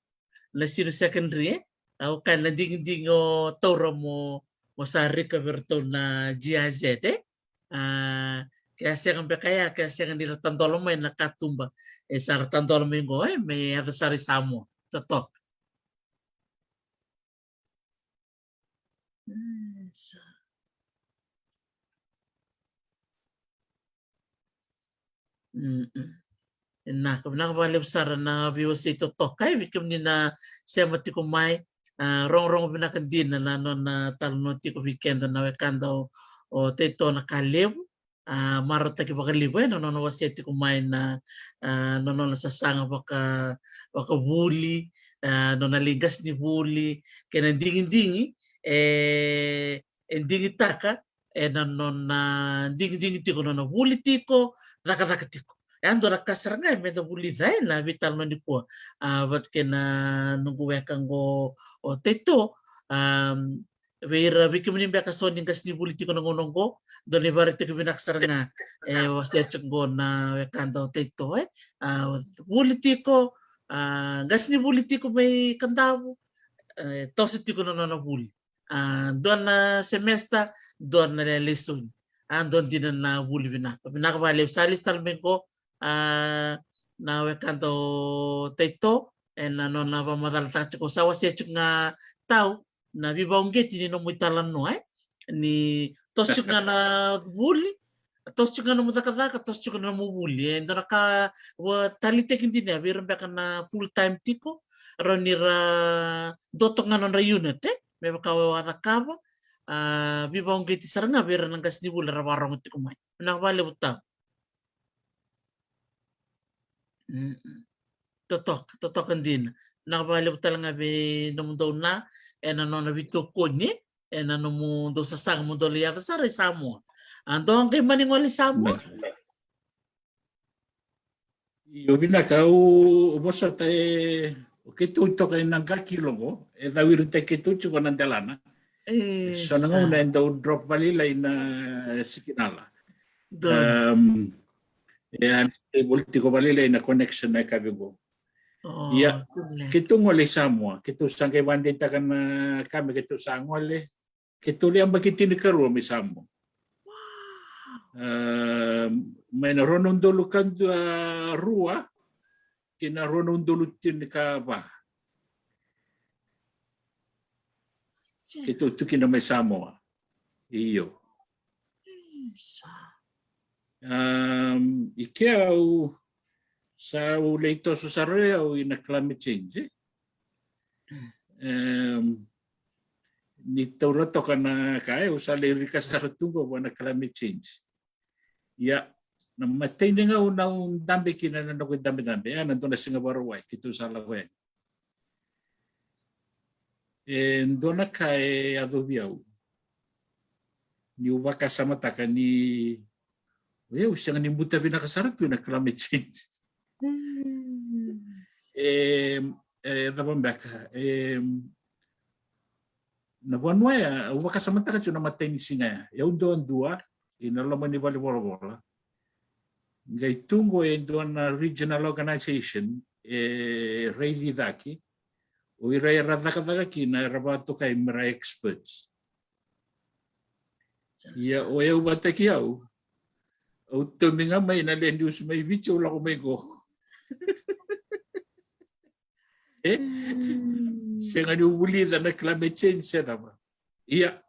Nasinu secondary, e. Au kaya na digidigi o taura mo, mo sa rika vei ratou na G I Z, e. A, ke a sega beka ya, ke a sega ni ra tadola mai na katuba, e sa ra tadola mai qo, e, me yaco sara i Samoa. Totoka. Vinaka, vinaka vakalevu sara na veiwasei totoka, e, vei kemuni na sema tiko mai. A, rogorogo vinaka dina na nona talanoa tiko vei keda na wekada o, o Taito Nakalevu. A, marautaki vakalevu, e, na nona wasea tiko mai na, a, na nona sasaga vaka, vakavuli, a, nona lai qasenivuli kei na digidigi e, e digitaka ena nona digidigi tiko, nona vuli tiko, cakacaka tiko. E a dua na ka sara ga me da vulica ena veitalanoa nikua, a, vata kei na noqu weka qo o Taito, a, vei ira, vei kemuni beka so ni qasenivuli tiko na gauna qo, dua na ivakaraitaki vinaka sara ga e wasea tiko qo na wekada o Taito, e. A, vuli tiko, a, qasenivuli tiko mai Kadavu, e toso tiko na nona vuli. A, dua na semester, dua na lesoni. A, dua dina na vuli vinaka. Vinaka vakalevu, sa lesu tale mai qo, a, na wekada o Taito ena nona vakamacalataka tiko, sa wasea tiko ga tau na veivakauqeti ni nomu italanoa, e. Ni toso tiko ga na vuli, toso tiko ga nomu cakacaka, toso tiko ga nomu vuli. E dua na ka, ua, taleitaki dina vei ira beka na full time tiko, rawa ni ra dua toka ga nodra unit, e, me vaka o au a cakava. A, veivakauqeti sara ga vei ira na qasenivuli era vakarogo tiko mai. Vinaka vakalevu tau. Totoka, totoka dina. Vinaka vakalevu tale ga vei nomudou na, ena nona veitokoni, ena nomudou sasaga mo dou lai yaco sara i Samoa. A, dou qai mani gole i Samoa? Io, vinaka, au vosota, e, o keitou toka ena qaki loqo, e cawiritaki keitou tiko na delana. E so na gauna e dau drop vakalailai na sikinala. E unstable tiko vakalailai na connection na yakavi qo. Ia, keitou gole i Samoa, keitou sa qai vakadeitaka na ka me keitou sa gole, keitou lai yabaki tinikarua mai Samoa. Mai na rua na udolu ka dua, rua ki na rua na udolu tinikava. Keitou tu kina mai Samoa. Io. I ke au sa, au lai toso sara au ina climate change, e. Ni taura toka na ka, au sa lai rika sara tu qo vua na climate change. Ia, na imatai ni gauna au dabe kina na noqu dabedabe, e, na dua na Siga Vakarauwai keitou sa lako yani. E dua na ka e yacovi au niu vakasamataka ni o yau sega ni buta vinaka sara tu ena climate change. E, e cava beka, e, na vanua ya, au vakasamataka tiko na imatai ni siga ya, e au duadua ina loma ni valenivolavola. Qai tu qo e dua na regional organization e raici cake o ira era cakacaka kina, era vakatokai me ra experts. Ia o yau vata kei au, au tomi ga mai na land use mai Viti, au lako mai qo. E? Sega niu vulica na climate change se cava. Ia,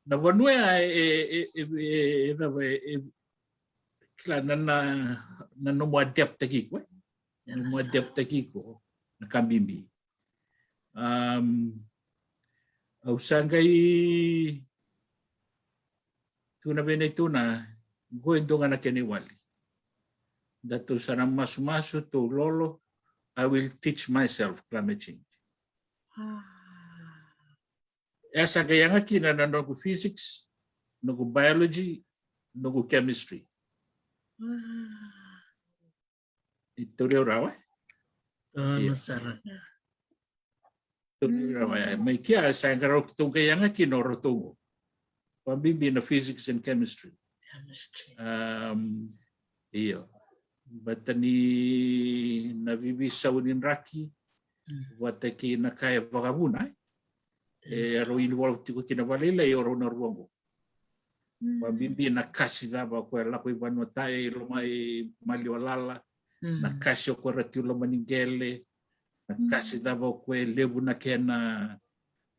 na vanua ya e, e, e, e cava, e, e, kila na, na, na nomu adapt-taki iko, e? Na nomu adapt-taki iko na ka bibi. Au sa qai tukuna vei neitou na, qo e dua ga na kena iwali. Datou sa na masumasu, tou lolo, I will teach myself climate change. E sa qai yaga kina na noqu physics, noqu biology, noqu chemistry. E tauri au rawa. Ia. Tauri au rawa, e. Mai kea sa qai ratou qai yaga kina o ratou qo. Vakabibi na physics and chemistry. Chemistry. Am, io. Baleta ni na veiveisau ni draki, vata kei na ka e vakavuna, e. E rau involve tiko kina vakalailai o rau na rua qo. Vakabibi na kasi cava o koya lako i vanua tani, loma i maliwa lala. Na kasi o koya ra tu loma ni qele. Na kasi cava o koya e levu na kena,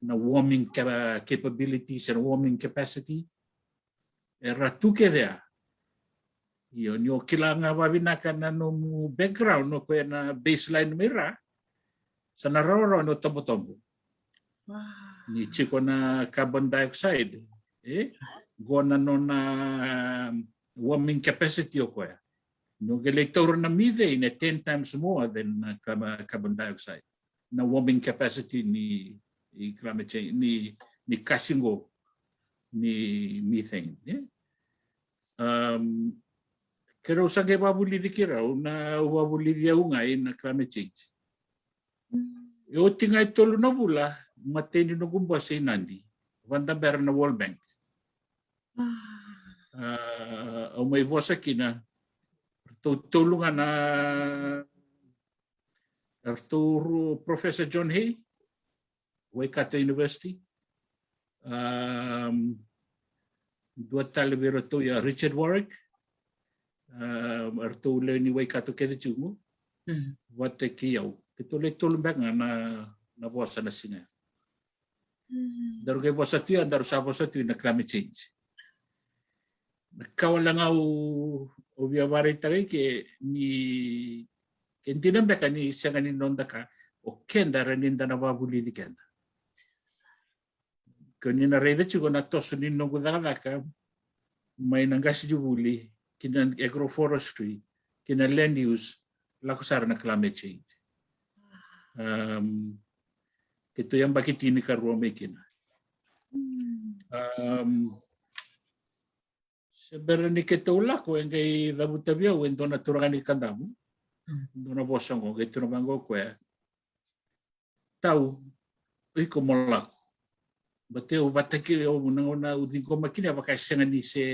na warming capa-, capability, se na warming capacity. Era tu kece ya. Io, ni o kila ga vakavinaka na nomu background, o koya na baseline mai ra, sa na rawarawa ni o tobotobo. Ni tiko na carbon dioxide, e? Qo na nona, um, warming capacity o koya. Ni o qai lai taura na methane, e ten times more than na carbon, carbon dioxide. Na warming capacity ni, i climate change, ni, ni kasi qo, ni methane, e? Um, keirau sa qai vakavulici keirau, na, au vakavulici au ga ina climate change. E oti ga e tolu na vula, matai ni noqu bose i Nadi, vakadabera na World Bank. A, au mai vosa kina, ratou tolu ga na, ratou ru-, Professor John Hay, Waikato University. Um, dua tale vei iratou ya Richard Warwick. Um, eratou lewe ni Waikato kece tiko. Vata kei au. Keitou le tolu beka ga na, na vosa na siga. Daru qai vosa tu ya, daru sa vosa tu na climate change. Na ka wale ga au, au via vakaraitaka i ke ni, ke dina beka ni sega ni noda ka, o keda rawa ni da na vakavulici keda. Ke ni na raica tiko na toso ni noqu cakacaka mai na qasenivuli, ki na agroforestry, ki na land use, lako sara na climate change. Um, keitou yabaki tinikarua mai kina. Um, Se bera ni keitou lako, e qai cavuta vei au e dua na turaga ni Kadavu. Dua na vosa qo, qai tukuna vaqo o koya. Tau, o iko mo lako. Baleta au vata kei au na gauna au ciqoma kina, vaka e sega ni se,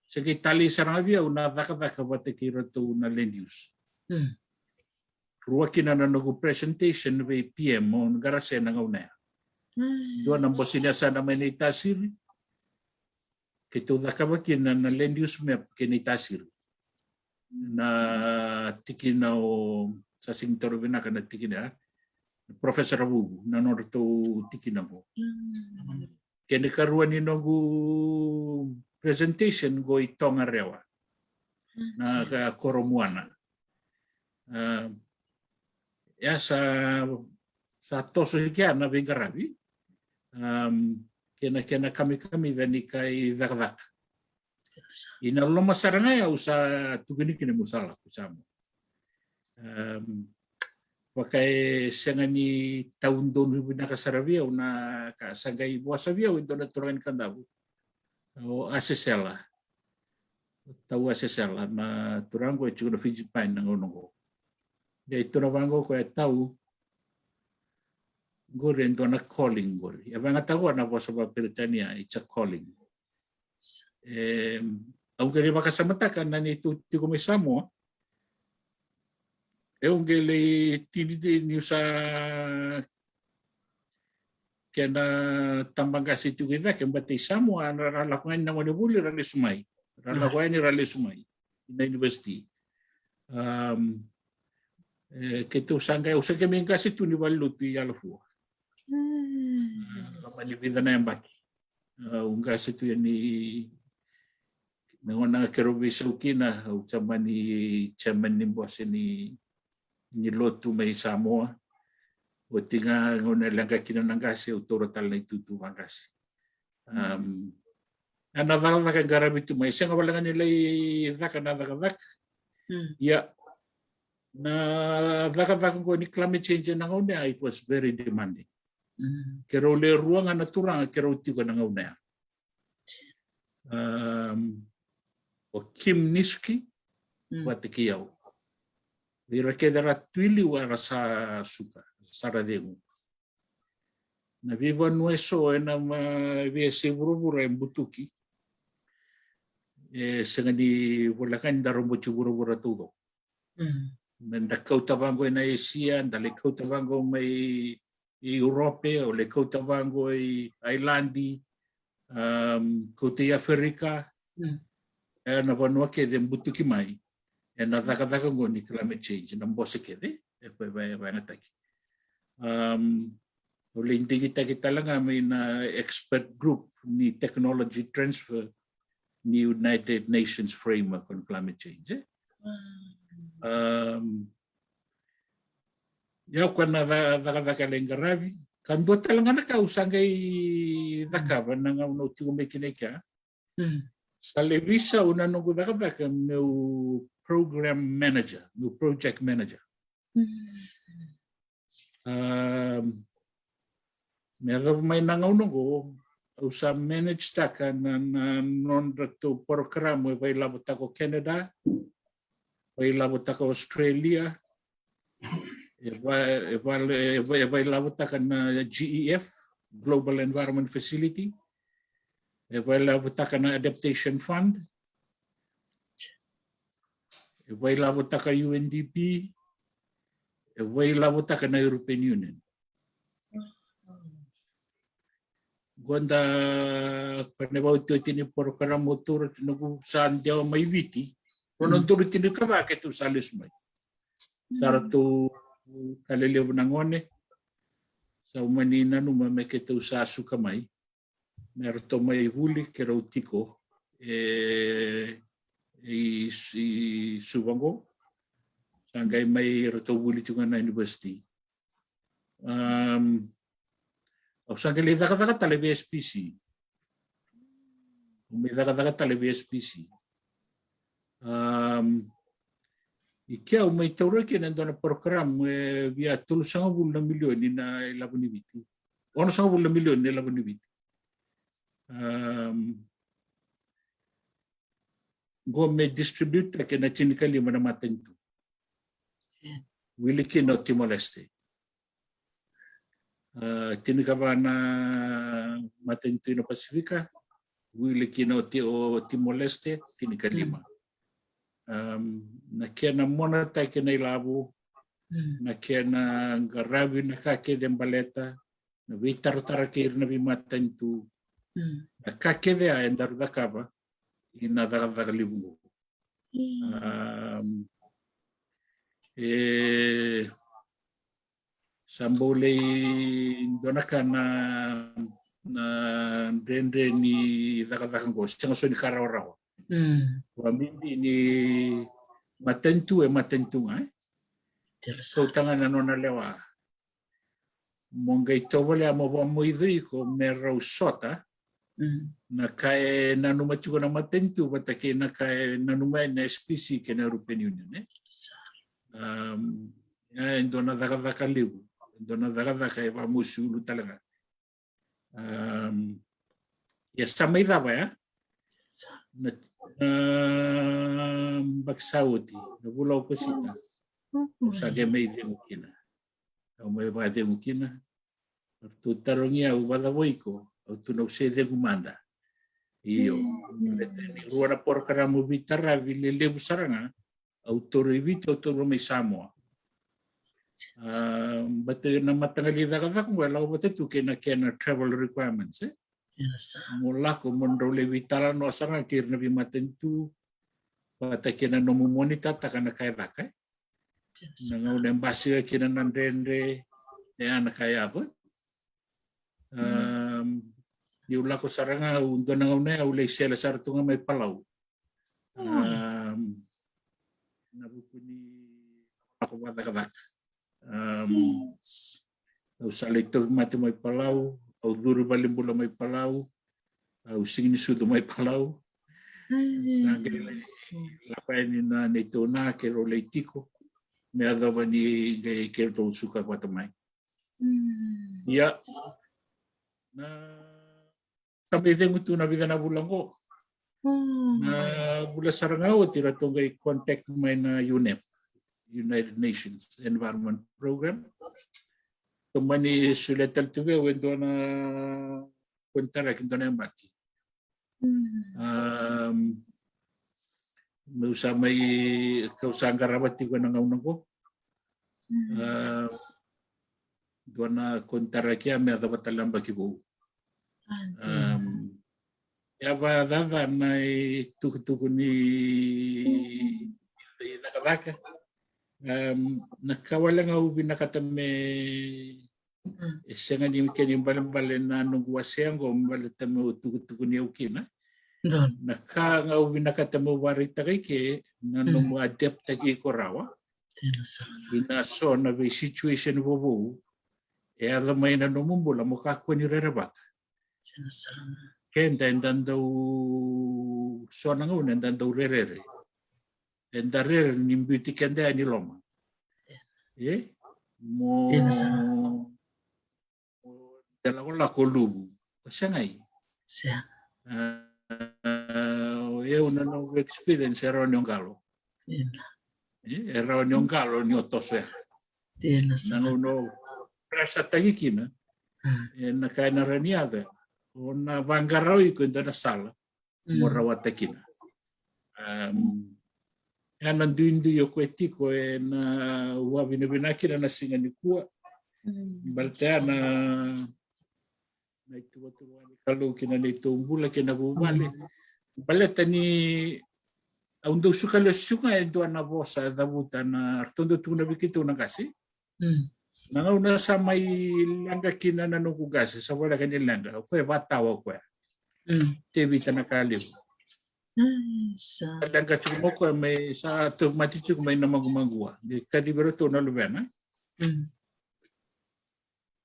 se qai talei sara ga vei au na cakacaka vata kei iratou na land use. Rua kina na noqu presentation vei P M, o Qarase na gauna ya. Dua na bose ni yasana mai Naitasiri. Keitou cakava kina na land use map kei Naitasiri. Na tikina o, sa sega ni toro vinaka na tikina, Professor Ravuvu, na nodratou tikina qo. Kena ikarua ni noqu presentation qo i Tongarewa. Na ka Koromuana. A, ia sa, sa toso i kea na veiqaravi. Um, kena, kena kamikamica ni kai cakacaka. Ina loma sara ga ya au sa tukuni kina meu sa lako Samoa. Um, vaka e sega ni tau donu vinaka sara vei au na ka sa qai vosa vei au e dua na turaga ni Kadavu. O Asesela. Tau Asesela, na turaga qo e tiko na Fiji Pine na gauna qo. Ia e tukuna vaqo o koya, Tau, qori e dua na calling qori. E vakayagataka na vosa vakaperitania, it's a calling. E, au qai lai vakasamataka na neitou tiko mai Samoa. E, au qai lai tini niu sa kena tabaqase tiko i cake, baleta i Samoa, ra lako yani na gonevuli, ra lesu mai. Ra lako yani, ra lesu mai. Na university. Um, e, keitou sa qai, au sa qai mai qase tu ni valenilotu i Alafua. Loma ni vica na yabaki. Au qase tu yani, na gauna keirau veisau kina, au sa mani chairman ni bose ni, ni lotu mai Samoa. Oti ga gauna leqa kina na qase, au taura tale na itutu vaqase. Um, a na cakacaka e qaravi tu mai, sega wale ga ni lai caka na cakacaka. Ia, na cakacaka qo ni climate change na gauna, it was very demanding. Keirau le rua ga na turaga keirau tiko na gauna ya. Um, o Kim Niski, vata kei au. Ira kece ra tu i liu era sa suka, sa ra cegu. Na veivanua eso ena veiyasai vuravura e butuki, e sega ni voleka ni da roboti vuravura taucoko. Me da kauta vaqo ena Esia, da lai kauta vaqo mai Europe, o lai kauta vaqo i Ailadi, kauta i Aferika. Ena vanua kece e butuki mai ena cakacaka oqo ni climate change, na bose kece e vakayagataki. Au lai digitaki tale ga mai na expert group ni technology transfer ni United Nations Framework on Climate Change. Ia o koya na cakacaka e lai qaravi. Ka dua tale ga na ka au sa qai cakava na gauna au tiko mai kina i kea, sa lai veisau na noqu cakacaka meu program manager, meu project manager. Me yacova mai na gauna oqo au sa manage taka na nodratou porokaramu e vailavotaka o Canada, vailavotaka o Australia, e vailavotaka na G E F, Global Environment Facility, e vailavotaka na Adaptation Fund, e vailavotaka UNDP, e vailavotaka na European Union. Qo da, ko na vaotioti ni porokaramu o Turo Tinoku sa dewa mai Viti. Ko na Turo Tinoku ka vaka keitou sa lesu mai. Sa ratou ka lelevu na gone. Sa umani nanuma me keitou sa suka mai. Me ratou mai vuli ke rau tiko e, e, e Suva qo. Sa qai mai ratou vuli tiko na university. Au sa qai lai cakacaka tale vei S P C. Au mai cakacaka tale vei S P C. I kea au mai taura kina e dua na porokaramu e via tolusagavulu na milioni na ilavo ni Viti. Onosagavulu na milioni na ilavo ni Viti. Qo me distribute kei na tinikalima na matanitu. Wili kina o Timor-Leste. Tinikava na matanitu ina Pasifika, wili kina o Timor-Leste, tinikalima. Na kena monataki na ilavo, na kena qaravi na ka kece baleta na veitaratara kei ira na veimatanitu, na ka kece a e daru cakava ina cakacaka levu qo. E sa bau lai dua na ka na, na dredre ni cakacaka qo, sega so ni ka rawarawa. Vakabibi ni matanitu e matanitu ga e sautaga na nona lewa. Mo qai tovolea mo vakamoici iko me rau sota na ka e nanuma tiko na matanitu vata kei na ka e nanuma na S P C kei na European Union e. E dua na cakacaka levu, e dua na cakacaka e vakamosi ulu tale ga. Ia sa mai cava ya na, na baki sa oti, na vula o Okosita. Au sa qai mai cegu kina. Au mai vakacegu kina. Ratou tarogi au, vakacava o iko? Au tukuna au se cegu mada. Io. Rua na porokaramu veitaravi lelevu sara ga au taura i Viti, au taura mai Samoa. Baleta na mataqali cakacaka qo e lako vata tu kei na kena travel requirements e. Mo lako mo drau lai veitalanoa sara ga kei ira na veimatanitu vata kei na nomu monitataka na ka e caka e. Na gauna e basika kina na dredre, e a na ka e yaco. Niu lako sara ga au dua na gauna e au lai sele sara tu ga mai Palau. Na vuku ni lako vakacakacaka. Au sa lai tauvimate mai Palau, au curu valenibula mai Palau, au sigi ni sucu mai Palau. Sa qai lai lako yani na neitou na keirau lai tiko me yacova ni qai keirau suka vata mai. Ia na sa mai cegu tu na vica na vula qo. Na vula sara ga oti ratou qai contact mai na UNEP. United Nations Environment Program. Tomani solia tale tu vei au e dua na konitaraki, dua na yabaki. Um, meu sa mai, kau sa qarava tiko ena gauna qo. Um, dua na konitaraki ya me yacova tale na yabaki vou. Um, e a vakacaca na itukutuku ni cakacaka. Um, na ka wale ga au vinakata me e sega ni kena ibalebale na noqu wasea qo baleta meu tukutukuni au kina. Na ka ga au vinakata meu vakaraitaka i ke na nomu adaptaki iko rawa ina so na vei situation vovou e yaco mai na nomu bula mo kakua ni rerevaka. Keda eda dau, so na gauna eda dau rerere. Eda rere ni biuti keda yani loma. E mo, mo de lakolako luvu. Ko segai. O yau na noqu experience e rawa ni o qalo. E rawa ni o qalo ni o toso ya. Na gauna o pressure taki kina, e na ka e na rawa ni yaco, o na vaqara o iko e dua na sala mo rawata kina. Um, e na duidui o koya tiko e na vakavinavinaka kina na siga nikua. Baleta ya na, na ituvatuva ni Kalou kina neitou bula kei na vuvale. Baleta ni au dau suka lesu tiko ga e dua na vosa e cavuta na ratou dau tukuna vei keitou na qase. Na gauna sa mai leqa kina na noqu qase, sa voleka ni leqa, o koya e vatawa o koya. Tevita na ka levu. Sa leqa tiko mai o koya mai, sa tauvimate tiko mai na maqumaqua. Ni kacivi iratou na luvena.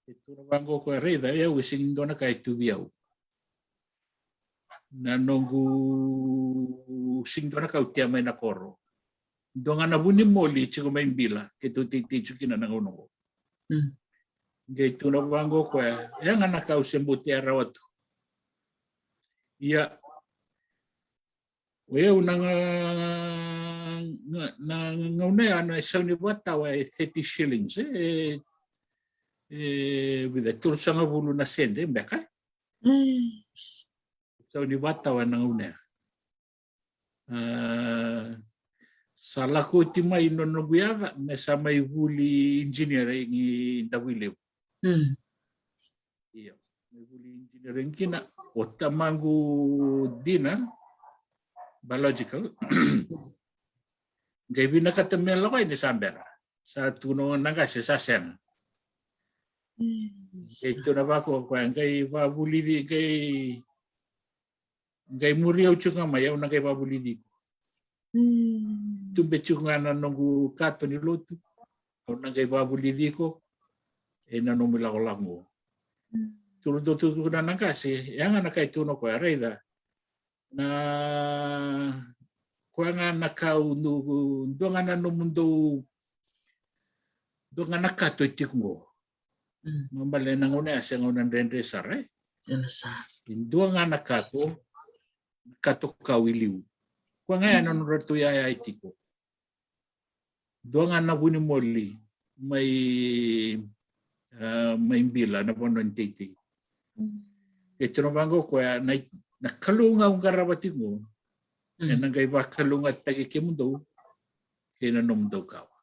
E tukuna vaqo o koya, raica, e au e sega ni dua na ka e tu vei au. Na noqu sega ni dua na ka au tea mai na koro. Dua ga na vu ni moli e tiko mai Bila, keitou teitei tiko kina na gauna oqo. Qai tukuna vaqo o koya, e ya ga na ka au se bau tea rawa tu. Ia, o yau na ga, na gauna ya na isau ni vatawa e thirty shillings, e, e vica, tolusagavulu na sede beka. Isau ni vatawa na gauna ya. A, sa lako oti mai na noqu yaca me sa mai vuli engineering i Davuilevu. Io, mai vuli engineering kina. O tamaqu dina, biological, qai vinakata me lako yani sa bera. Sa tukuna na qase sa sega. Qai tukuna vaqo o koya, qai vavulici, qai, qai muri au tiko ga mai, au na qai vavulici iko. Tube tiko ga na noqu kato ni lotu, au na qai vavulici iko ena nomu ilakolako qo. Tukuna, tukuna na qase, ya ga na ka e tukuna o koya, raica. Na, koya ga na ka au, dua ga na nomudou, dua ga na kato e tiko qo. Baleta na gauna ya se gauna dredre sara, e? E dua ga na kato, kato kau i liu. Koya ga ya na nodratou yaya e tiko. Dua ga na vu ni moli mai, a, mai Bila, na vanua ni teitei. E tukuna vaqo o koya, na, na Kalou ga au qarava tiko qo, ena qai vakalougatataki kemudou kei na nomudou kawa.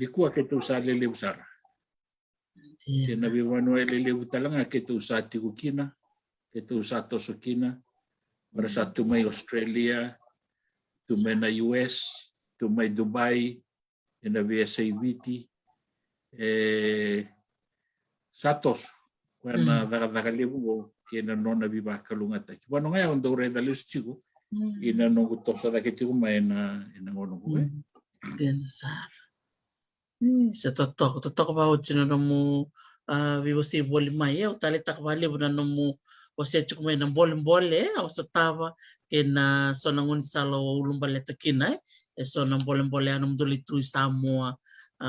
Nikua keitou sa lelevu sara. Kei na veivanua e lelevu tale ga keitou sa tiko kina, keitou sa toso kina. Era sa tu mai Australia, tu mai na U S, tu mai Dubai, ena veiyasai Viti. E sa toso koya na cakacaka levu qo kei na nona veivakalougatataki. Vanua ga ya au dau raica lesu tiko ina noqu toso cake tiko mai ena, ena gauna qo, e? Dina sara. Sa totoka, totoka vakaoti na nomu, a, veiwasei voli mai. E, au taleitaka vakalevu na nomu wasea tiko mai na bolebole, e, au sotava kei na so na gaunisala o ulabaleta kina, e. E so na bolebole a nomudou lai tu i Samoa, a,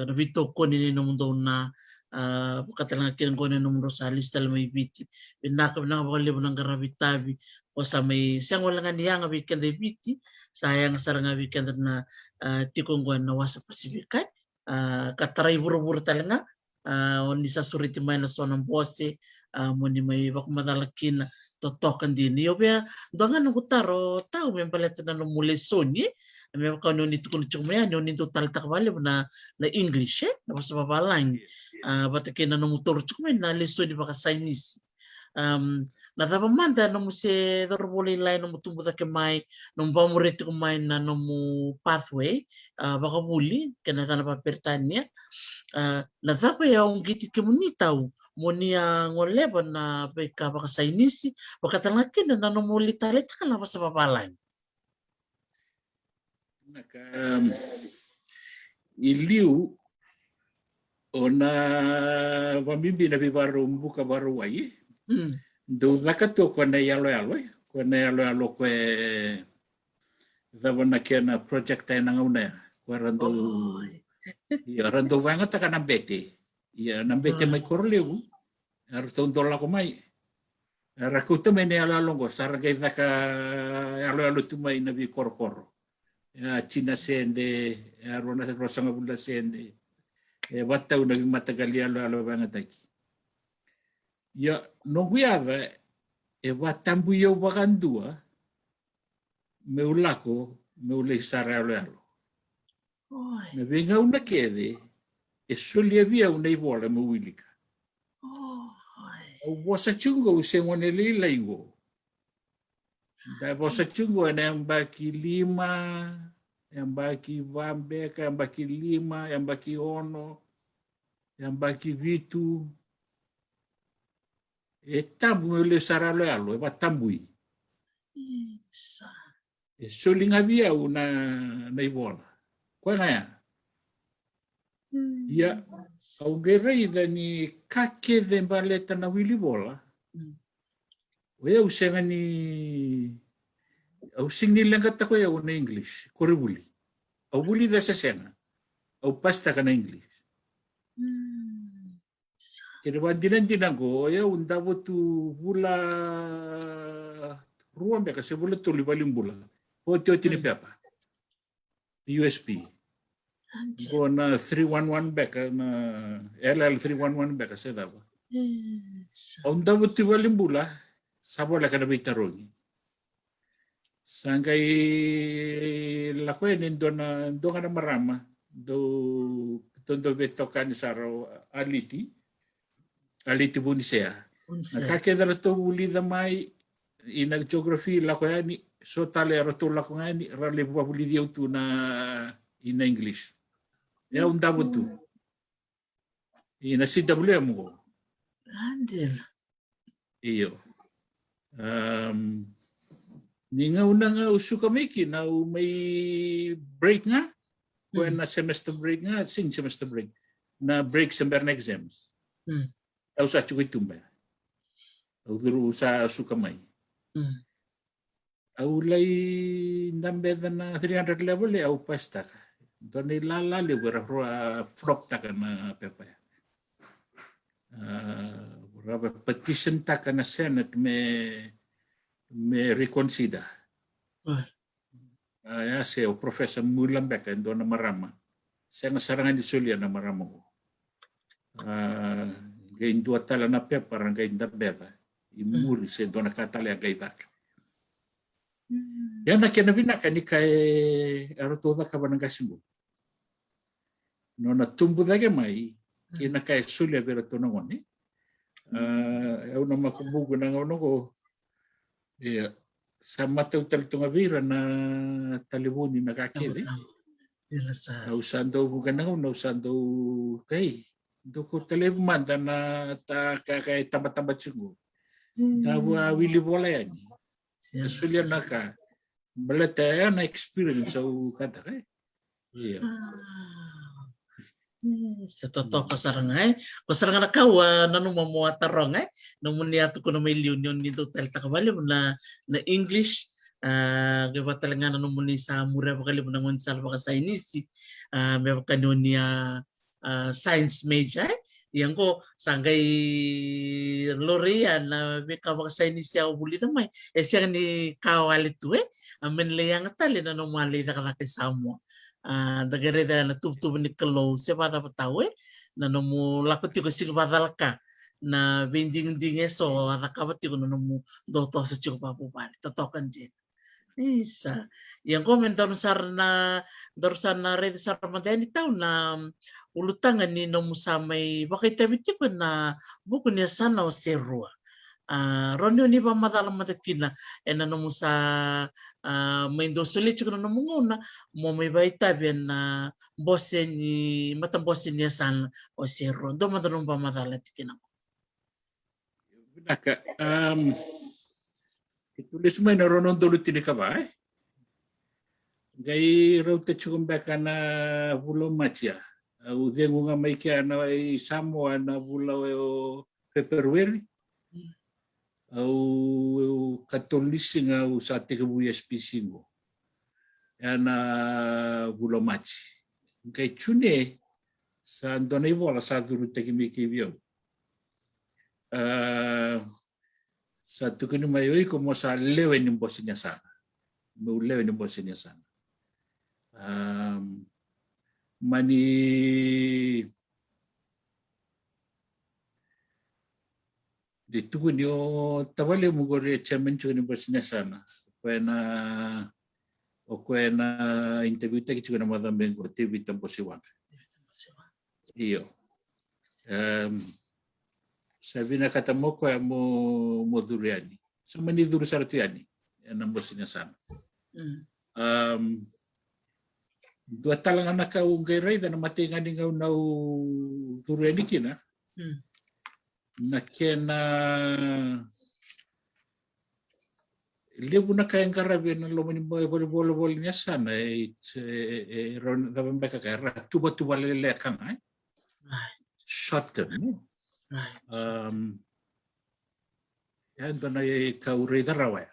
na veitokoni ni nomudou na, a, vakatalega kina qo na nomudrau sa lesu tale mai Viti. Vinaka, vinaka vakalevu na qaravi tavi. Ko sa mai sega wale ga ni yaga vei keda e Viti, sa yaga sara ga vei keda na, a, tiko oqo ena wasa Pasifika, e. A, ka tarai vuravura tale ga, a, o ni sa sureti mai na so na bose, a, mo ni mai vakamacala kina, totoka dina. Io, via dua ga noqu taro Tau me baleta na nomu lesoni, e. Me vaka ni o ni tukuna tiko mai yani, o ni dau taleitaka vakalevu na, na English, e, na vosa vavalagi. A, vata kei na nomu taura tiko mai na lesoni vakasainisi. Am, na cava mada nomu se cauravou lailai, nomu tubu cake mai, nomu vakamuria tiko mai na nomu pathway, a, vakavuli kei na yacana vakaperitania? A, na cava e uqeti kemuni Tau mo ni a goleva na veika vakasainisi, vaka tale ga kina na nomu lai taleitaka na vosa vavalagi? Na ka, um, i liu, o na vabibi na veivakarau buka vakarauwai. Mm. Dau caka tu o koya na iyaloyalo, e? Koya na iyaloyalo koya e cava na kena project ena gauna ya. Koya ra dau, oi, ia, ra dau vakayagataka na bete. Ia, na bete, ah, mai Korolevu. Eratou dau lako mai. Era kauta mai na iyaloyalo oqo, sa ra qai caka iyaloyalo tu mai na veikorokoro. E a tini na sede, e a rua na, ruasagavulu na sede. E vakatau na veimataqali iyaloyalo vakayagataki. Ia, noqu yaca, e vakatabui au vakadua, meu lako, meu lai sara iyaloyalo. Oi. Na veigauna kece, e solia vei au na ivola meu wilika. Oi. Au vosa tiko qo, au se gone lailai qo. Da vosa tiko qo ena yabaki lima, yabaki va beka, yabaki lima, yabaki ono, yabaki vitu. E tabu meu lai sara iyaloyalo, e vakatabui. Isa. E soli ga vei au na, na ivola. Koya ga ya. Mm. Ia, au qai raica ni ka kece baleta na wili vola. Mm. O yau sega ni, au sega ni leqataka o yau na English, koronivuli. Au vulica se sega, au pasitaka na English. Mm. Kena vakadinadina qo, o yau davo tu vula rua beka se vula tolu i valenibula. Otioti ni, mm, pepa. U S P. Adi. Qo na three one one beka, na L L three one one beka se cava. Isa. Au davo tu i valenibula, sa voleka na veitarogi. Sa qai lako yani e dua na, dua ga na marama, dau, dau, dau veitokani sara, o Aliti, Aliti Vunisea. Vunisea. Na ka kece ratou vulica mai, ina geography lako yani, so tale eratou lako ga yani, ra lai vakavulici au tu na, ina English. E au davo tu. Mm. Ina C W M qo. Adela. Io. Am, ni gauna ga au suka mai kina, au mai break ga. Ko, mm, na semester break ga, sega ni semester break. Na break se bera na exams. Mm. Au sa tiko i tuba. Au curu sa suka mai. Mm. Au lai dabeca na three hundred level, e au pasitaka. Dua na ilala levu era flop taka na pepa ya. A, ra petition taka na Senate me, me reconsider. A, ya se o Professor Mueller beka e dua na marama. Sega sara ga ni solia na marama qo. A, qai dua tale na pepa ra qai dabeca i muri, se dua na ka tale a qai caka. Mm. Ia na kena vinaka ni ka e, eratou cakava na qase qo. Nona tubu cake mai kei na ka e solia vei iratou na gone. A, au na makubuqu na gauna qo. Ia, sa matau tale tu ga vei ira na talevoni, na ka kece. Au sa dau vuqa na gauna, au sa dau kai, dou kau tale mada na ta ka, ka e tabataba tiko. Mm. Dau a wili vola yani. Ia, solia na ka. Baleta ya na experience au kataka, e. Io. A. Mm, se totoka sara ga, e. Ko sara ga na ka au a nanuma mo a taroga, e. Nomuni a tukuna mai liu ni o ni dau taleitaka vakalevu na, na English, a, kei vaka tale ga na nomuni sa muria vakalevu na gaunisala vakasainisi, a, me vaka ni o ni a, a, science major, e. Ia qo sa qai lori ia na veika vakasainisi au vulica mai, e sega ni ka wale tu, e. A mani lai yaga tale na nomu a lai cakacaka e Samoa. A, da qai raica na tuvatuva ni Kalou se vakacava tau, e, na nomu lako tiko e siga vakacalaka, na veidigidigi eso a cakava tiko na nomu dau toso tiko vakavuvale. Totoka dina. Isa. Ia qo me daru sara na, daru sara na raica sara mada yani tau na, mm, ulutaga ni nomu sa mai vakaitavi tiko ena vuku ni yasana o Serua. A, rawa ni o ni vakamacala mada kina ena nomu sa, a, mai dau solia tiko na nomu gauna mo mai vakaitavi ena bose ni, matabose ni yasana o Serua. Dua mada nomu vakamacala tiko kina. Vinaka. Am, keitou lesu mai na rua na udolu tinikava, e? Qai rauta tiko beka na vula o Maji ya. Au cegu ga mai kea na i Samoa na vula o Feperueri. Mm. Au, au katolu ni siga au sa tekivu i S P C qo. Ena vula o Maji. Qai June sa dua na ivola sa curutaki mai kei vei au. A, sa tukuni mai, o iko mo sa lewe ni bose ni yasana. Meu lewe ni bose ni yasana. Am, mani de tukuni o tavalemu qori e chairman tiko ni bose ni yasana. O koya na, o koya na interview taki tiko na macawa qo, Tevita Bosiwaqa. Io. Em, sa vinakata mo koya mo, mo curu yani. Sa mani curu sara tu yani ena bose ni yasana. Mm. Em, dua tale ga na ka au qai raica na matai ga ni gauna au curu yani kina. Mm. Na kena levu na ka e qaravi ena loma ni bo-, e voli, voli, voli ni yasana, e, e, e, e, rawa ni cava beka ka, era tuvatuva leleka ga, e? Right. Short term, e? Right. Um, e dua na ka au raica rawa ya.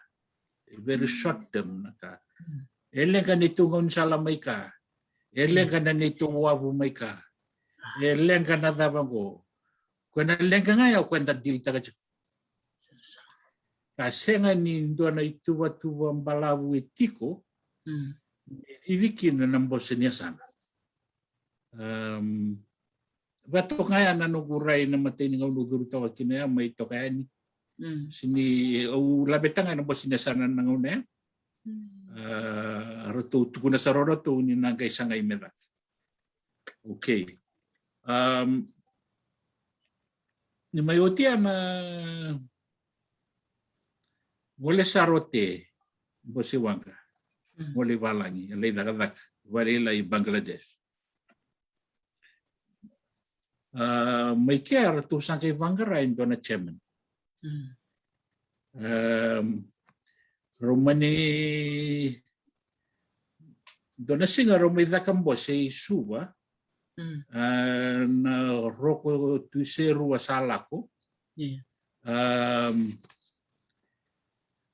Very short term na ka. Mm. E leqa neitou gaunisala mai ka. E leqa na neitou wavu mai ka. E leqa na cava qo. Ko na leqa ga ya o koya da dilitaka tiko. Ka sega ni dua na ituvatuva balavu e tiko, mm, e cici kina na bose ni yasana. Um, vatoka ya na noqu rai na matai ni gauna au curu toka kina ya mai toka yani. Mm. Sini, au laveta ga na bose ni yasana na gauna ya. Mm. A, ratou tukuna sara o ratou ni na qai sagai me caka. Okay. Um, ni mai oti ya na gole sara o Te Bosiwaqa. Mm. Gole i valagi, e lai cakacaka, vale i lai Bangladesh. A, mai kea ratou sa qai vaqara e dua na chairman. Mm. Em, rau mani, dua na siga rau mai caka bose i Suva. Mm. A, na Roko Tui Serua sa lako. Yeah. Em,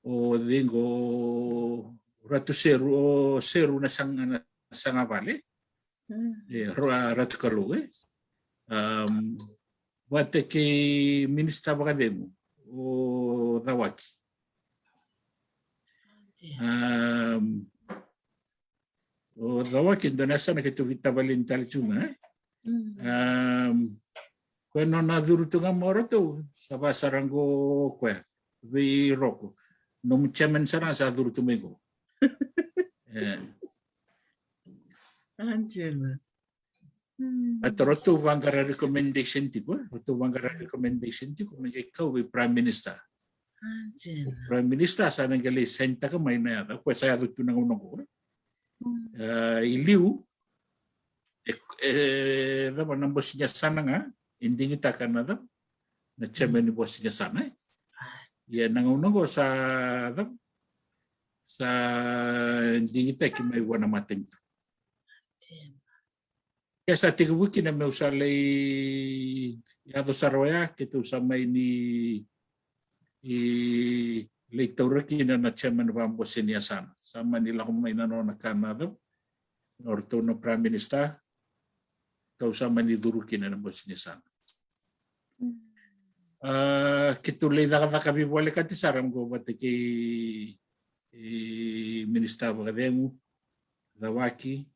o cei qo, Ratu Seru, o Seru na Saga, na Sagavale. Mm. E, Ra-, Ratu Kalou, e. Um, vata kei minisita vakacegu, o Cawaki. Um, o Cawaki, dua na yasana keitou veitavaleni tale tu ga, e? Mm. Um, koya nona curu tu ga mai o ratou, sa va sara qo o koya vei Roko. Nomu chairman sara ga sa curu tu mai qo. E. Angela. Mm. Ata ratou vaqara recommendation tiko, e? Ratou vaqara recommendation tiko me qai kau vei Prime Minister. Angela. O Prime Minister sa na qai lai sainitaka mai na yaca, o koya sa yaco tu na gauna qo, e? Mm. E, i liu, e, e, cava na bose ni yasana ga e digitaka na cava, na chairman ni bose ni yasana, e? Ia na gauna qo sa cava, sa digitaki mai vua na matanitu. Ia sa tekivu kina meu sa lai yaco sara oya, keitou sa mai ni, i, lai taura kina na chairman vakabose ni yasana. Sa mani lako mai na nona ka na cava, o ratou na Prime Minister, kau sa mani curu kina na bose ni yasana. A, keitou lai cakacaka veivolekati sara qo vata kei, e, Minisita Vakacegu, Cawaki,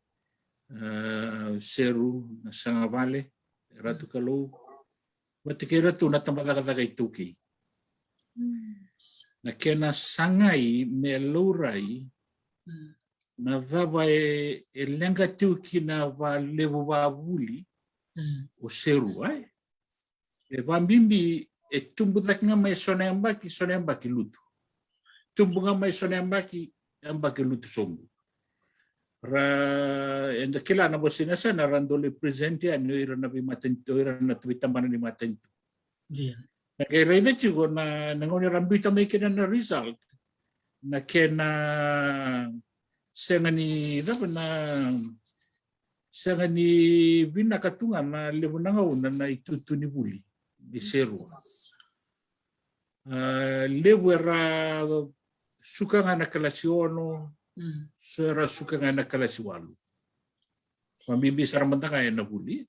a, Seru, na Sagavale, Ratu Kalou, vata kei ratou na tabacakacaka iTaukei. Na kena sagai me laurai na cava e, e leqa tiko kina vakalevu vakavuli o Seru, ai. E vakabibi e tubu cake ga mai so na yabaki, so na yabaki lutu. Tubu ga mai so na yabaki, yabaki lutu sobu. Ra, eda kila na vosa ni yasana ra dau lai present yani o ira na veimatanitu, o ira na veitabana ni matanitu. Na qai raica tiko na, na gauna ra biuta mai kina na result, na kena sega ni cava, na sega ni vinaka tu ga na levu na gauna na itutu ni vuli ni Seru. A, levu era suka ga na kalasi ono, so era suka ga na kalasi walu. Vakabibi sara mada ga ena vuli.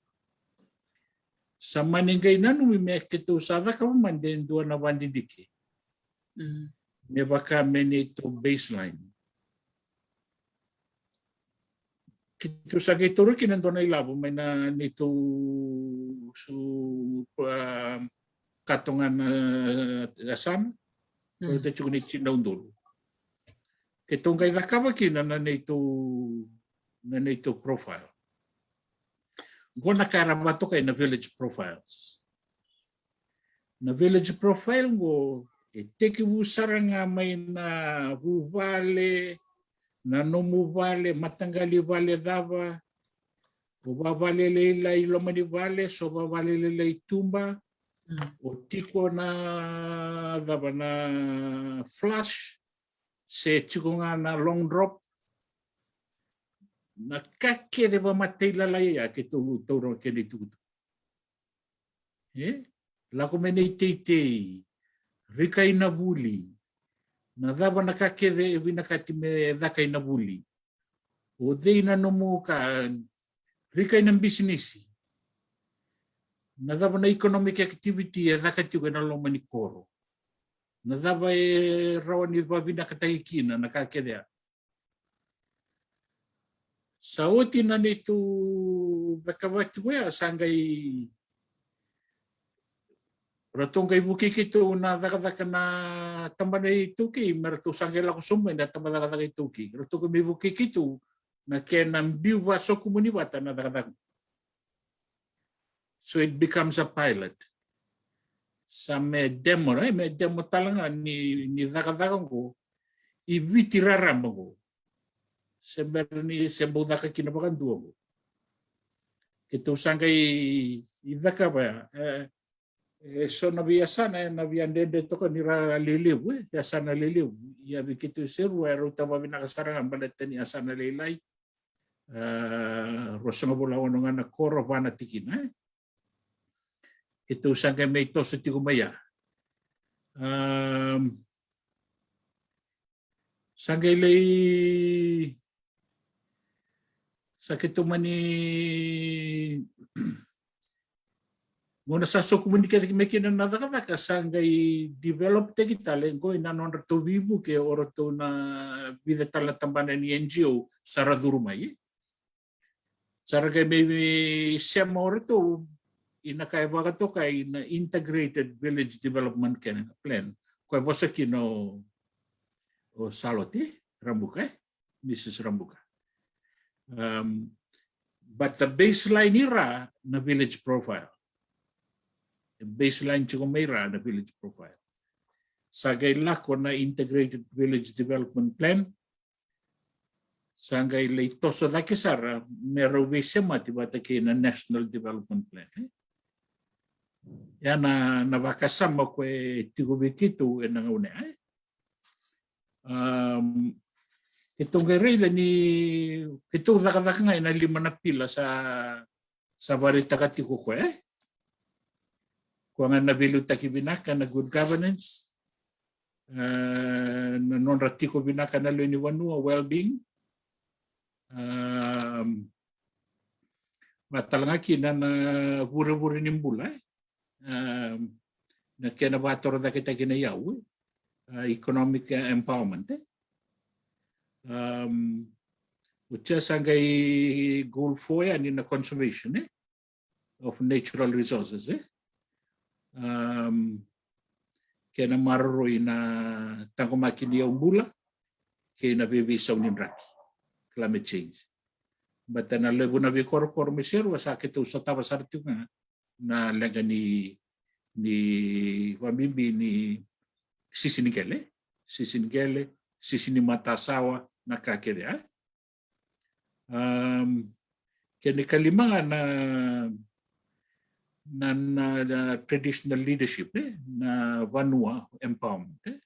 Sa mani qai nanumi me keitou sa cakava mada e dua na vakadidike me vaka me neitou baseline. Keitou sa qai taura kina e dua na ilavo mai na neitou su, a, kato ga na yasana. Rauta tiko ni tiniudolu. Keitou qai cakava kina na neitou, na neitou profile. Qo na ka era vakatokai na village profiles. Na village profile qo e tekivu sara ga mai na vuvale, na nomu vale, mataqali vale cava, o vavale lailai loma ni vale, so vavale lailai tuba, o tiko na cava, na flush, se tiko ga na long drop, na ka kece vakamatailalai ya keitou taura kena itukutuku. E lako mai na iteitei, rikai na vuli, na cava na ka kece e vinakati me caka ina vuli. O cei na nomu ka, rikai na bisinisi, na cava na economic activity e caka tiko ena loma ni koro, na cava e rawa ni vavinakataki kina na ka kece ya. Sa oti na neitou cakacaka tiko ya, sa qai ratou qai vukei keitou na cakacaka na tabana iTaukei me ratou sa qai lako sobu mai na tabacakacaka iTaukei. Ratou qai mai vukei keitou na kena biu vasokumuni vata na cakacaka. So it becomes a pilot. Sa me demo, e, me demo tale ga ni, ni cakacaka qo i Viti raraba qo. Se bera ni se bau caka kina vakadua qo. Keitou sa qai cakava ya, e, e so na veiyasana, e, na via dredre toka ni ra lelevu, e, yasana lelevu. Ia vei keitou Seru e rauta vakavinaka sara ga baleta ni yasana lailai. A, ruasagavulu ka ono ga na koro, va na tikina, e. Keitou sa qai mai toso tiko mai ya. Am, sa qai lai, sa keitou mani, gauna sa sokumuni kece mai kina na cakacaka, sa qai develop taki tale qo ina nodratou veivuke o ratou na vica tale na tabana ni N G O sa ra curu mai. Sa ra qai mai sema o ratou ina ka e vakatokai na Integrated Village Development Plan, ko e vosa kina o, o Salote Rabuka, e? Missus Rabuka. Um, but the baseline i ra na village profile. The baseline tiko mai ra na village profile. Sa qai lako na Integrated Village Development Plan. Sa qai lai toso cake sara me rau veisemati vata kei na National Development Plan, e? Ia na, na vakasama ko e tiko vei keitou ena gauna ya, e? Um, keitou qai raica ni keitou cakacaka ga ena lima na pila sa, sa vakaraitaka tiko ko e, ko ga na veiliutaki vinaka, na good governance, e, na nodra tiko vinaka na lewe ni vanua, well-being, um, vata tale ga kina na vurevure ni bula, e. Um, na kena vatorocaketaki na iyau, e? A, economic, e, empowerment, e? Um, o tia sa qai goal four yani na conservation, e? Of natural resources, e? Um, kena maroroi na taqomaki ni iyau bula kei na veiveisau ni draki, climate change. Baleta na levu na veikorokoro mai Serua sa keitou sotava sara tiko ga na leqa ni, ni vabibi ni sisi ni qele, sisi ni qele, sisi ni matasawa, na ka kece, e? Um, kena ikalima ga na, na, na, na traditional leadership, e? Na vanua empowerment, e?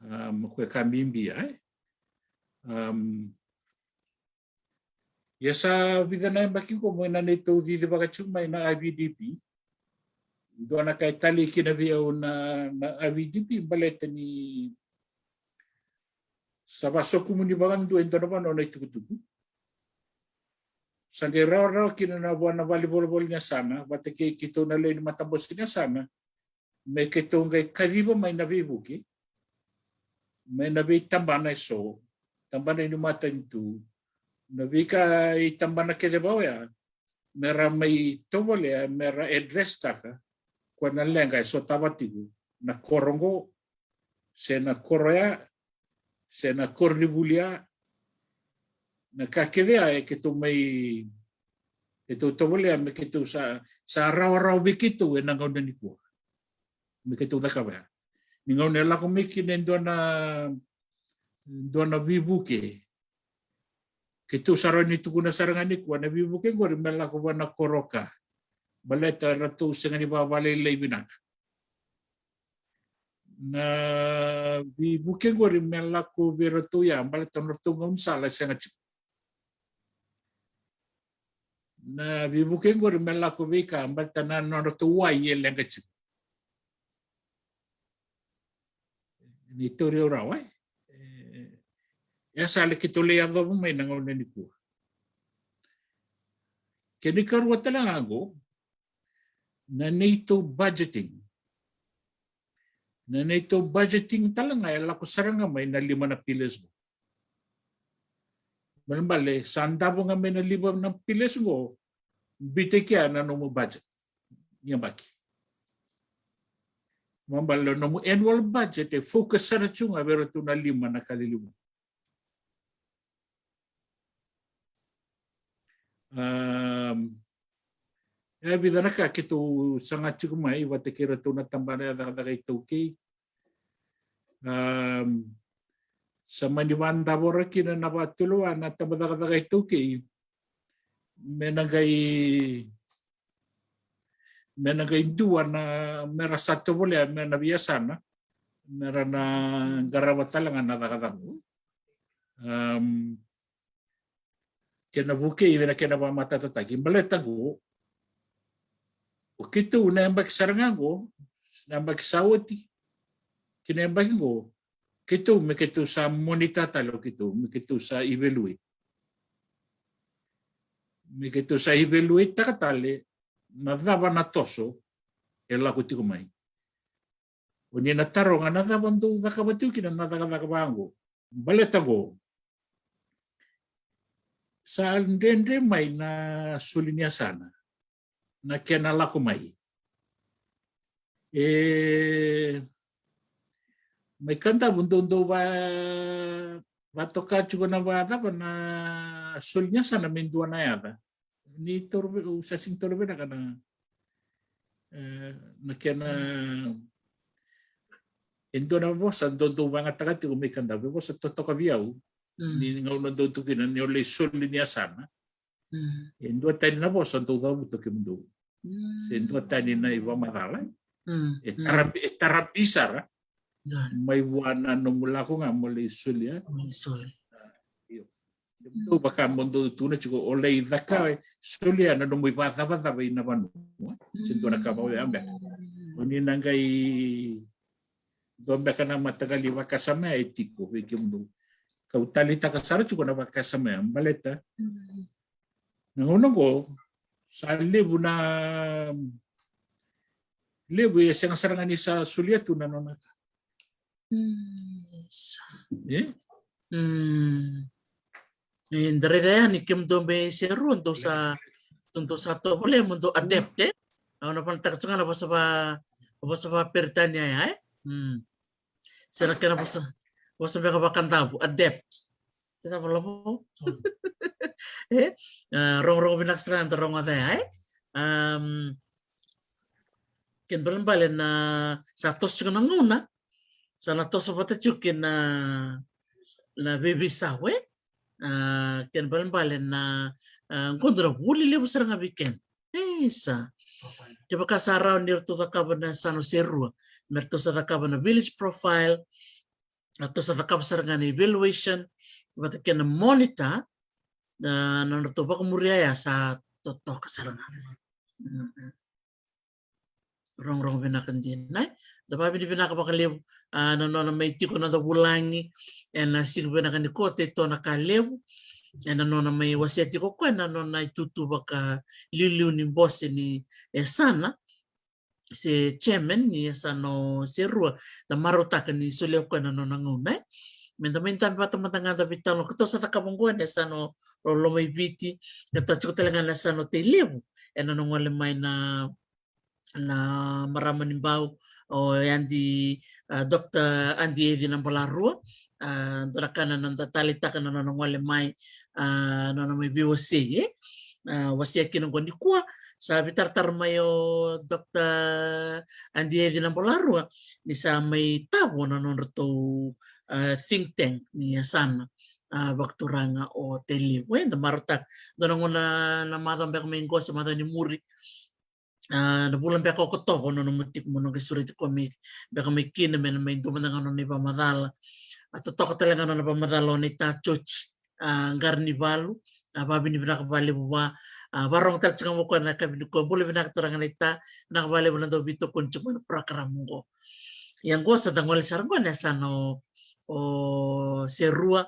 Um, koya ka bibi, e? Um, ia sa vica na yabaki qo mai na neitou cicivaka tiko mai na I V D P. Dua na ka e talei kina vei au na, na I V D P, baleta ni sa vasokumuni vakadua e dua na vanua na itukutuku. Sa qai rawarawa kina na vua na valenivolavola ni yasana vata kei keitou na lewe ni matabose ni yasana me keitou qai kaciva mai na veivuke mai na veitabana eso, tabana ni matanitu, na veika e tabana kece vaka oya, me ra mai tovolea me ra address taka koya na leqa e sotava tiko na koro qo, se na koro ya, se na koronivuli ya, na ka kece ya e keitou mai, keitou tovolea me keitou sa, sa rawarawa vei keitou ena gauna nikua me keitou cakava ya. Ni gauna e lako mai kina e dua na, dua na veivuke, keitou sa rawa ni tukuna sara ga nikua na veivuke qori me lako vua na koro ka, baleta ratou sega ni vakavalailai vinaka. Na veivuke qori me lako vei ratou ya, baleta na ratou gaunisala e sega tiko. Na veivuke qori me lako veika, baleta na nodratou wai e leqa tiko. Ni tauri au rawa, e? E, e sa lai keitou lai yacova mai na gauna nikua. Kena ikarua tale ga qo, na neitou budgeting. Na neitou budgeting tale ga e lako sara ga mai na lima na pillars qo. Balebale sa davo ga mai na lima na pillars qo, biuta kina na nomu budget ni yabaki. Balebale nomu annual budget e focus sara tu ga vei ratou na lima na ka lelevu. Um, e vica na ka keitou saga tiko mai vata kei ratou na tabana e cakacaka iTaukei. Um, sa mani vadavora kina na vatuluva na taba cakacaka iTaukei me na qai, me na qai dua na, me ra sa tovolea me na veiyasana me ra na qarava tale ga na cakacaka. Um, kena vukei vei na kena vakamatatataki baleta qo, o keitou na yabaki sara ga qo, na yabaki sa oti kei na yabaki qo, keitou me keitou sa monitor tale, o keitou me keitou sa evaluate, me keitou sa evaluate taka tale na cava na toso e lako tiko mai. O ni na taroga na cava dou cakava tiko kina na cakacaka vaqo. Baleta qo sa dredre mai na soli ni yasana na kena lako mai. E, mai Kadavu dou dou va, vatoka tiko na vacava na soli ni yasana me dua na yaca. Ni toro, au sa sega ni toro vinaka na, e, na kena, e dua na vosa dou dou vagataka tiko mai Kadavu, e vosa totoka vei au. Mm. Ni gauna dou tukuna ni o lai soli ni yasana. Mm. E dua tani na vosa dou cavuta kemudou. Mm. Se dua tani na ivakamacala. Mm. E tarabi, e tarabi sara. Mai vua na nomu lako ga mo lai solia. Mo lai solia. Io. Dou vaka mo dou tukuna tiko o lai caka, solia na nomu ivacavacava ina vanua. Se dua na ka vaka oya beka. Mm. O ni na qai dua beka na mataqali vakasama e tiko vei kemudou. Kau taleitaka sara tiko na vakasama ya baleta. Mm. Na gauna qo sa levu na, Levu e sega sara ga ni sa solia tu na nona ka. Mm, sa. E? Mm. E, da raica yani kemudou mai Serua, dou sa, dou sa tovolea mo dou adapt, e? Au na vanataka tu ga na vosa va, vosa va Peritania ya, e? Mm. Se na kena vosa, vosa beka vakadavu, adapt. Te na vola vou. E? A, rogorogo vinaka sara da rogoca ya, e? Am, kena balebale na sa toso tiko na gauna, sa na toso vata tiko kei na, na veiveisau, e? A, kena balebale na, a, qo dua na vuli levu sara ga vei keda. Isa. Kevaka sa rawa ni ratou cakava na yasana o Serua, me ratou sa cakava na village profile, ratou sa cakava sara ga na evaluation, vata kei na monitor, na, na nodratou vakamuria ya sa totoka sara ga. Mm. Rogorogo vinaka dina, e? Da vavinavinaka vakalevu, a, na nona mai tiko na noda vulagi ena siga vinaka nikua, Tei To Nakalevu, ena nona mai wasea tiko o koya na nona itutu vakaliuliu ni bose ni yasana, se chairman ni yasana o Serua, da marautaka ni solia o koya na nona gauna, e? Me da mai dabe vata mada ga da veitalanoa, ka tou sa cakava oqo ena yasana o Lomaiviti, ka tou tiko tale ga na yasana o Tailevu, ena nona gole mai na, na marama ni Bau, o Adi, a, Doctor Adi Eci Nabalarua, a, dua na ka na noda taleitaka na nona gole mai, a, nona mai veiwasei, e? A, wasea kina oqo nikua, sa veitaratara mai o Doctor Adi Eci Nabalarua ni sa mai tavo na nodratou, a, think tank ni yasana, a, vakaturaga o Tailevu, e? Da marautaka, dua na gauna na macawa beka mai qo se macawa ni muri, a, na vula beka o Okotova, nona mai tiko, mo na qai sureti koya mai, beka mai kina me na mai dua mada ga nona ivakamacala. A, totoka tale ga nona ivakamacala o Naita Jioji, a, Qaranivalu, a, vavinavinaka vakalevu vua, a, varogo tale tiko ga mo koya na yakavi nikua. Bula vinaka turaga Naita, vinaka vakalevu na dau veitokoni tiko mai na program oqo. Ia oqo sa da gole sara oqo ena yasana o, o Serua,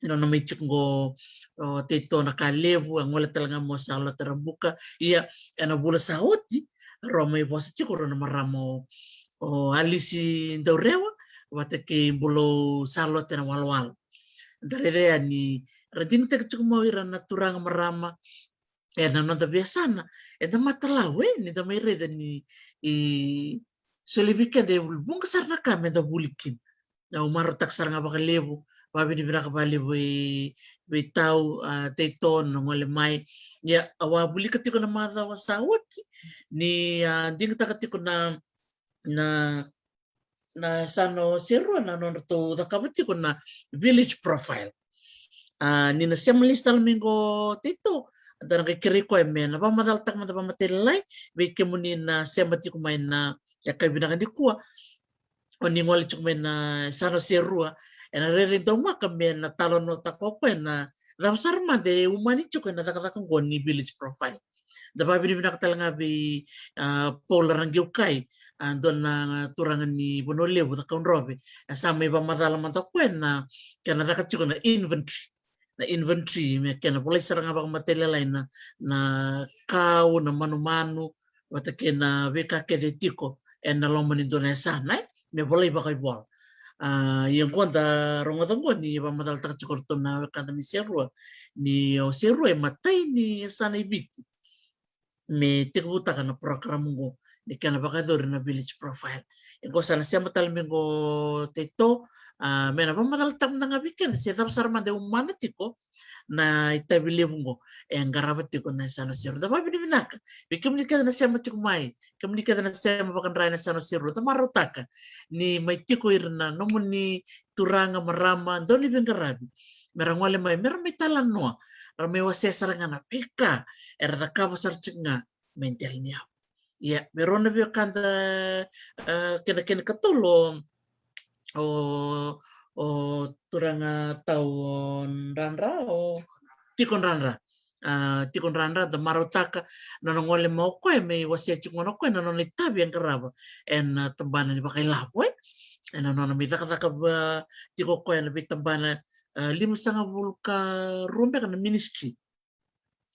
ena nona mai tiko oqo o Tei To Nakalevu, a gole tale ga mai o Salote Rabuka. Ia, ena vula sa oti, rau mai vosa tiko rau na marama o, o Alisi Daurewa vata kei Bulou Salote Nawalowalo. Da raica yani, ra digitaki tiko mai o ira na turaga marama ena noda veiyasana, eda matalau, e, ni da mai raica ni, e, soli vei keda e vuqa sara na ka me da vuli kina. Au marautaka sara ga vakalevu, vavinavinaka vakalevu vei, vei Tau, a, Tei To na gole mai. Ia, au a vulica tiko na macawa sa oti ni, a, digitaka tiko na, na, na yasana o Serua na nodratou cakava tiko na village profile. A, ni na sema lesu tale mai qo Tei To, da na qai kerei koya me na vakamacalataka mada vakamatailalai vei kemuni na sema tiko mai na yakavi vinaka nikua, o ni gole tiko mai na yasana o Serua, ena rairai daumaka me na talanoataka o koya na cava sara mada e umani tiko ena cakacaka oqo ni village profile. Da vavinavinaka tale ga vei, a, Paul Raqeukai, a, dua na turaga ni Vanua Levu, Cakaudrove, e sa mai vakamacala mada o koya na kena caka tiko na inventory. Na inventory, me kena volai sara ga vakamatailalai na, na kau, na manumanu, vata kei na veika kece tiko ena loma ni dua na yasana, e? Me volai vakaivola. A, ia oqo da rogoca oqo ni vakamacalataka tiko o ratou na wekada mai Serua, ni o Serua e matai ni yasana i Viti me tekivutaka na program oqo ni kena vakayacori na village profile. Oqo sa na sema tale mai qo Tei To, a, me na vakamacalataka mada ga vei keda se cava sara mada e umana tiko na itavi levu oqo e qarava tiko na yasana o Serua. Da vavinavinaka vei kemuni kece na sema tiko mai, kemuni kece na sema vakadra ena yasana o Serua. Da marautaka ni mai tiko ira na nomuni turaga, marama, dau ni veiqaravi me ra gole mai, me ra mai talanoa, ra mai wasea sara ga na veika era cakava sara tiko ga mai dela ni yavu. Ia, me rau na veiwekada, e, kena, kena ikatolu o, o, o turaga Tau Dradra, o Tiko Dradra. A, Tiko Dradra, da marautaka na nona gole mai o koya me wasea tiko gona o koya na nona itavi e qarava ena, a, tabana ni vakailavo, e? Ena nona mai cakacaka, a, tiko o koya ena veitabana, a, limasagavulu ka rua beka na ministry.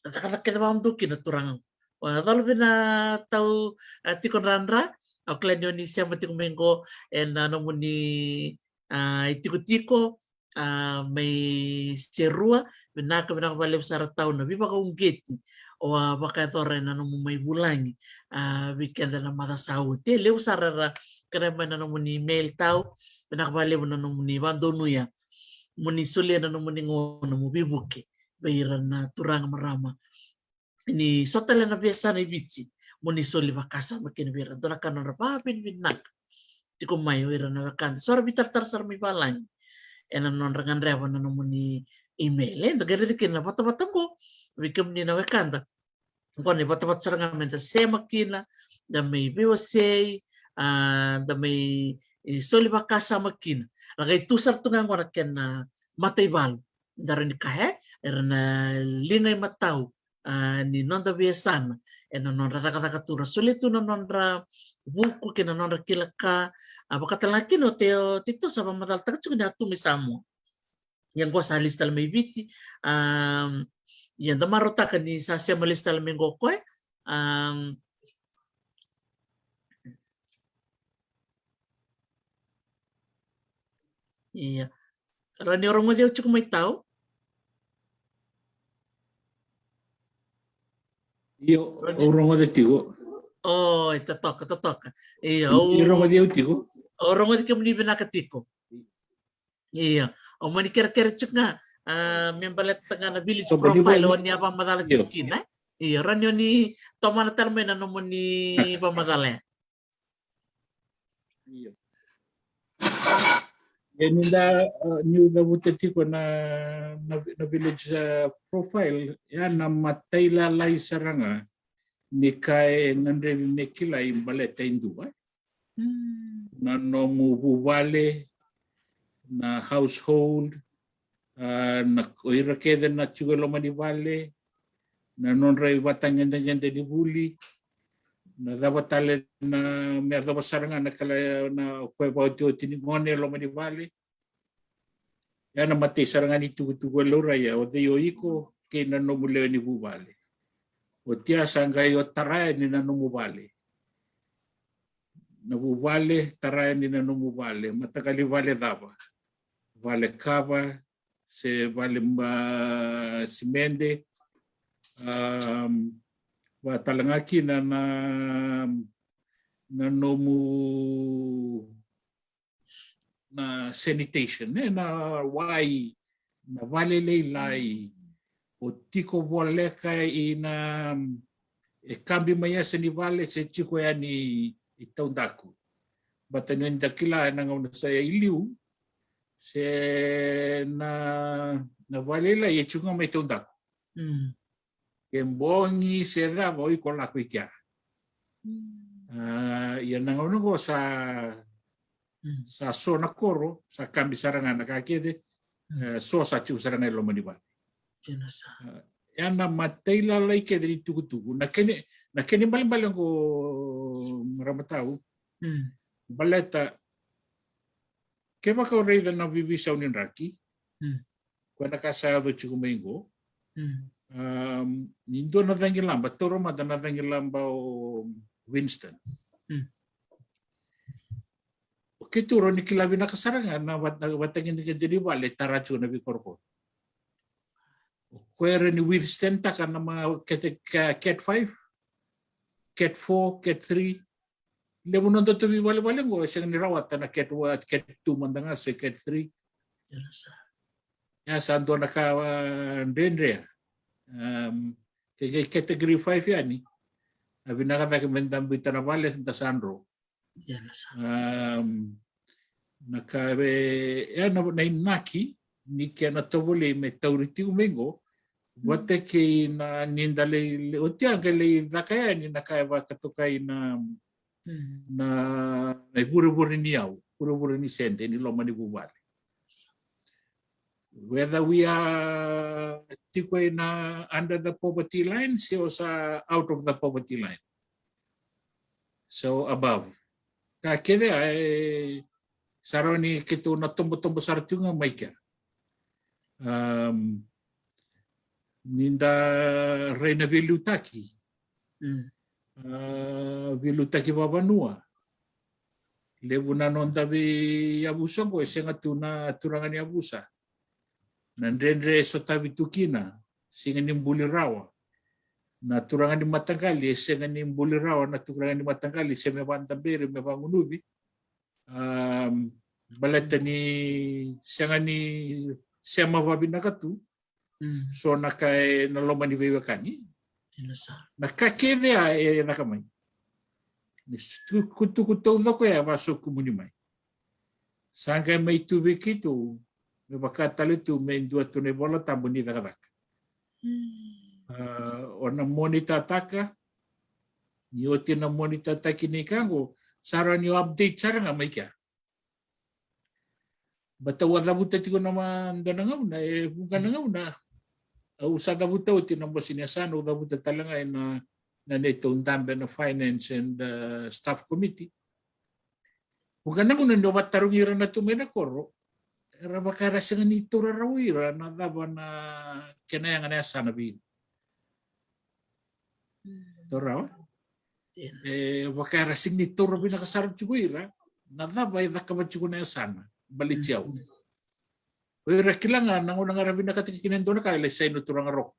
Cakacaka kece vakamudou kina turaga. Ua, colo vina tau, a, tiko dradra. Au kila ni o ni sema tiko mai qo ena nomuni, a, itikotiko, a, mai Serua. Vinaka, vinaka vakalevu sara tau na veivakauqeti o a vakayacora ena nomu mai vulagi, a, vei keda na macawa sa oti. E levu sara era kerea mai na nomuni email tau. Vinaka vakalevu na nomuni vakadonuya mo ni solia na nomuni gauna mo veivuke vei ira na turaga, marama ni so tale na veiyasana i Viti mo ni soli vakasama kina vei ira. Dua na ka na nodra vakavinavinaka tiko mai o ira na wekada, so ra veitaratara sara mai valagi ena nodra gadreva na nomuni email. E, da qai raica kina na vatavata qo vei kemuni na wekada. Qo na ivatavata sara ga me da sema kina, da mai veiwasei, a, da mai, e, soli vakasama kina. Ra qai tu sara tu ga qo na kena mataivalu, da rawa ni kaya, e, era na liga i matau, a, ni noda veiyasana ena nodra cakacaka tu, ra solia tu na nodra vuku kei na nodra kila ka. A, vakatale ga kina o Tei, o Tei Tau sa vakamacalataka tiko ni a tu mai Samoa. Ia qo sa lesu tale mai Viti. Am, ia da marautaka ni sa sema lesu tale mai qo o koya. Am, ia. Rawa ni o rogoci au tiko mai tau? Io, au rogoci tiko. O, e totoka, totoka. Io, au rogoci au tiko. Au rogoci kemuni vinaka tiko. Io, au mani kerekere tiko ga, a, me baleta ga na village profile o ni a vakamacala tiko kina, e? Io, rawa ni o ni tomana tale mai na nomuni vakamacala ya. Io. Ia ni da, a, niu cavuta tiko na, na, na village, a, profile, ya na matailalai sara ga ni ka e gadrevi me kilai baleta e dua, e? Mm. Na nomu vuvale, na household, a, na, o ira kece na tiko e loma ni vale, na nodra ivatagedegede ni vuli, na cava tale na me yacova sara ga na kala na koya vakaotioti ni gone e loma ni vale. Ya na matai sara ga ni tukutuku e laurai, ya o cei o iko kei na nomu lewe ni vuvale. Oti ya sa qai o tara yani na nomu vale. Na vuvale, tara yani na nomu vale. Mataqali vale cava? Vale kava, se vale ma simede. Am, vaka tale ga kina na, na nomu na sanitation, ne, na wai, na vale lailai, o tiko voleka i na, e kabi mai yasa ni vale se tiko yani i taudaku. Baleta ni da kila ena gauna sa i liu, se na, na vale lailai e tiko ga mai taudaku. Mm. Ke bogi se cava o iko lako i kea. Mm. A, ia na gauna qo sa, mm, sa so na koro, sa kabi sara ga na ka kece, mm, e, so sa tiko sara ga e loma ni vale. Dina sara. A, ia na matailalai kece ni tukutuku. Na kena, na kena ibalebale qo, marama tau. Mm. Baleta, kevaka o raica na veiveisau ni draki, mm, koya na ka sa yaco tiko mai qo. Mm. Am, ni dua na cagilaba, taura mada na cagilaba o Winston. Mm. O keitou rawa ni kila vinaka sara ga na vat-, na vatagedegede ni vale e tara tiko na veikorokoro. O koya e rawa ni withstand taka na ma-, cat, ca-, cat five, cat four, cat three. Levu na nodatou veivalevale qo e sega ni rawata na cat one, cat two mada ga se cat three. Ia sa dua na ka, a, dredre. Am, ke, ke category five yani, a vinaka cake me da biuta na vale, da sa dro. Am, na ka e, e na, na inaki ni kena tovolei me tauri tiko mai qo, vata kei na ni da lai, lai, oti a qai lai caka yani na ka e vakatokai na, mm, na, na ivurevure ni yau, vurevure ni sede ni loma ni vuvale. Whether we are tiko ina under the poverty line, se o sa out of the poverty line. So above. Ka kece, e, sa rawa ni keitou na tobotobo sara tiko ga mai kea. Am, ni da rai na veiliutaki. Mm. A, veiliutaki vavanua. Levu na noda veiyavusa oqo e sega tu na turaga ni yavusa. Na dredre e sotavi tu kina, sega ni buli rawa. Na turaga ni mataqali e sega ni buli rawa, na turaga ni mataqali se me vadaberi, me vagunuvi. Am, baleta ni sega ni sema vavinaka tu. Mm. So na ka e na loma ni veiwekani. Ina sa. Na ka kece a e caka mai. Ni tukutuku taucoko ya vasokumuni mai. Sa qai mai tu vei keitou, me vaka tale tu me dua tu na iVola Tabu ni cakacaka. Mm. A, o na monitataka, ni oti na monitataki ni ka oqo, sa rawa ni update sara ga mai kea. Bata au a cavuta tiko na ma dua na gauna, e vuqa na gauna. Au sa cavuta oti na bose ni yasana, au cavuta tale ga ena, na neitou dabe na finance and, uh, staff committee. Vuqa na gauna ni o vatarogi ira na tu mai na koro, era vaka era sega ni taura rawa ira na cava na kena yaga na yasana vei ira. Mm. Taura rawa? Io. E vaka era sega ni taura vinaka sara tiko ira na cava e cakava tiko na yasana, baleti au. Mm. O ira kila ga na gauna ga ra vinakata kina e dua na ka, e lai saini o turaga Roko.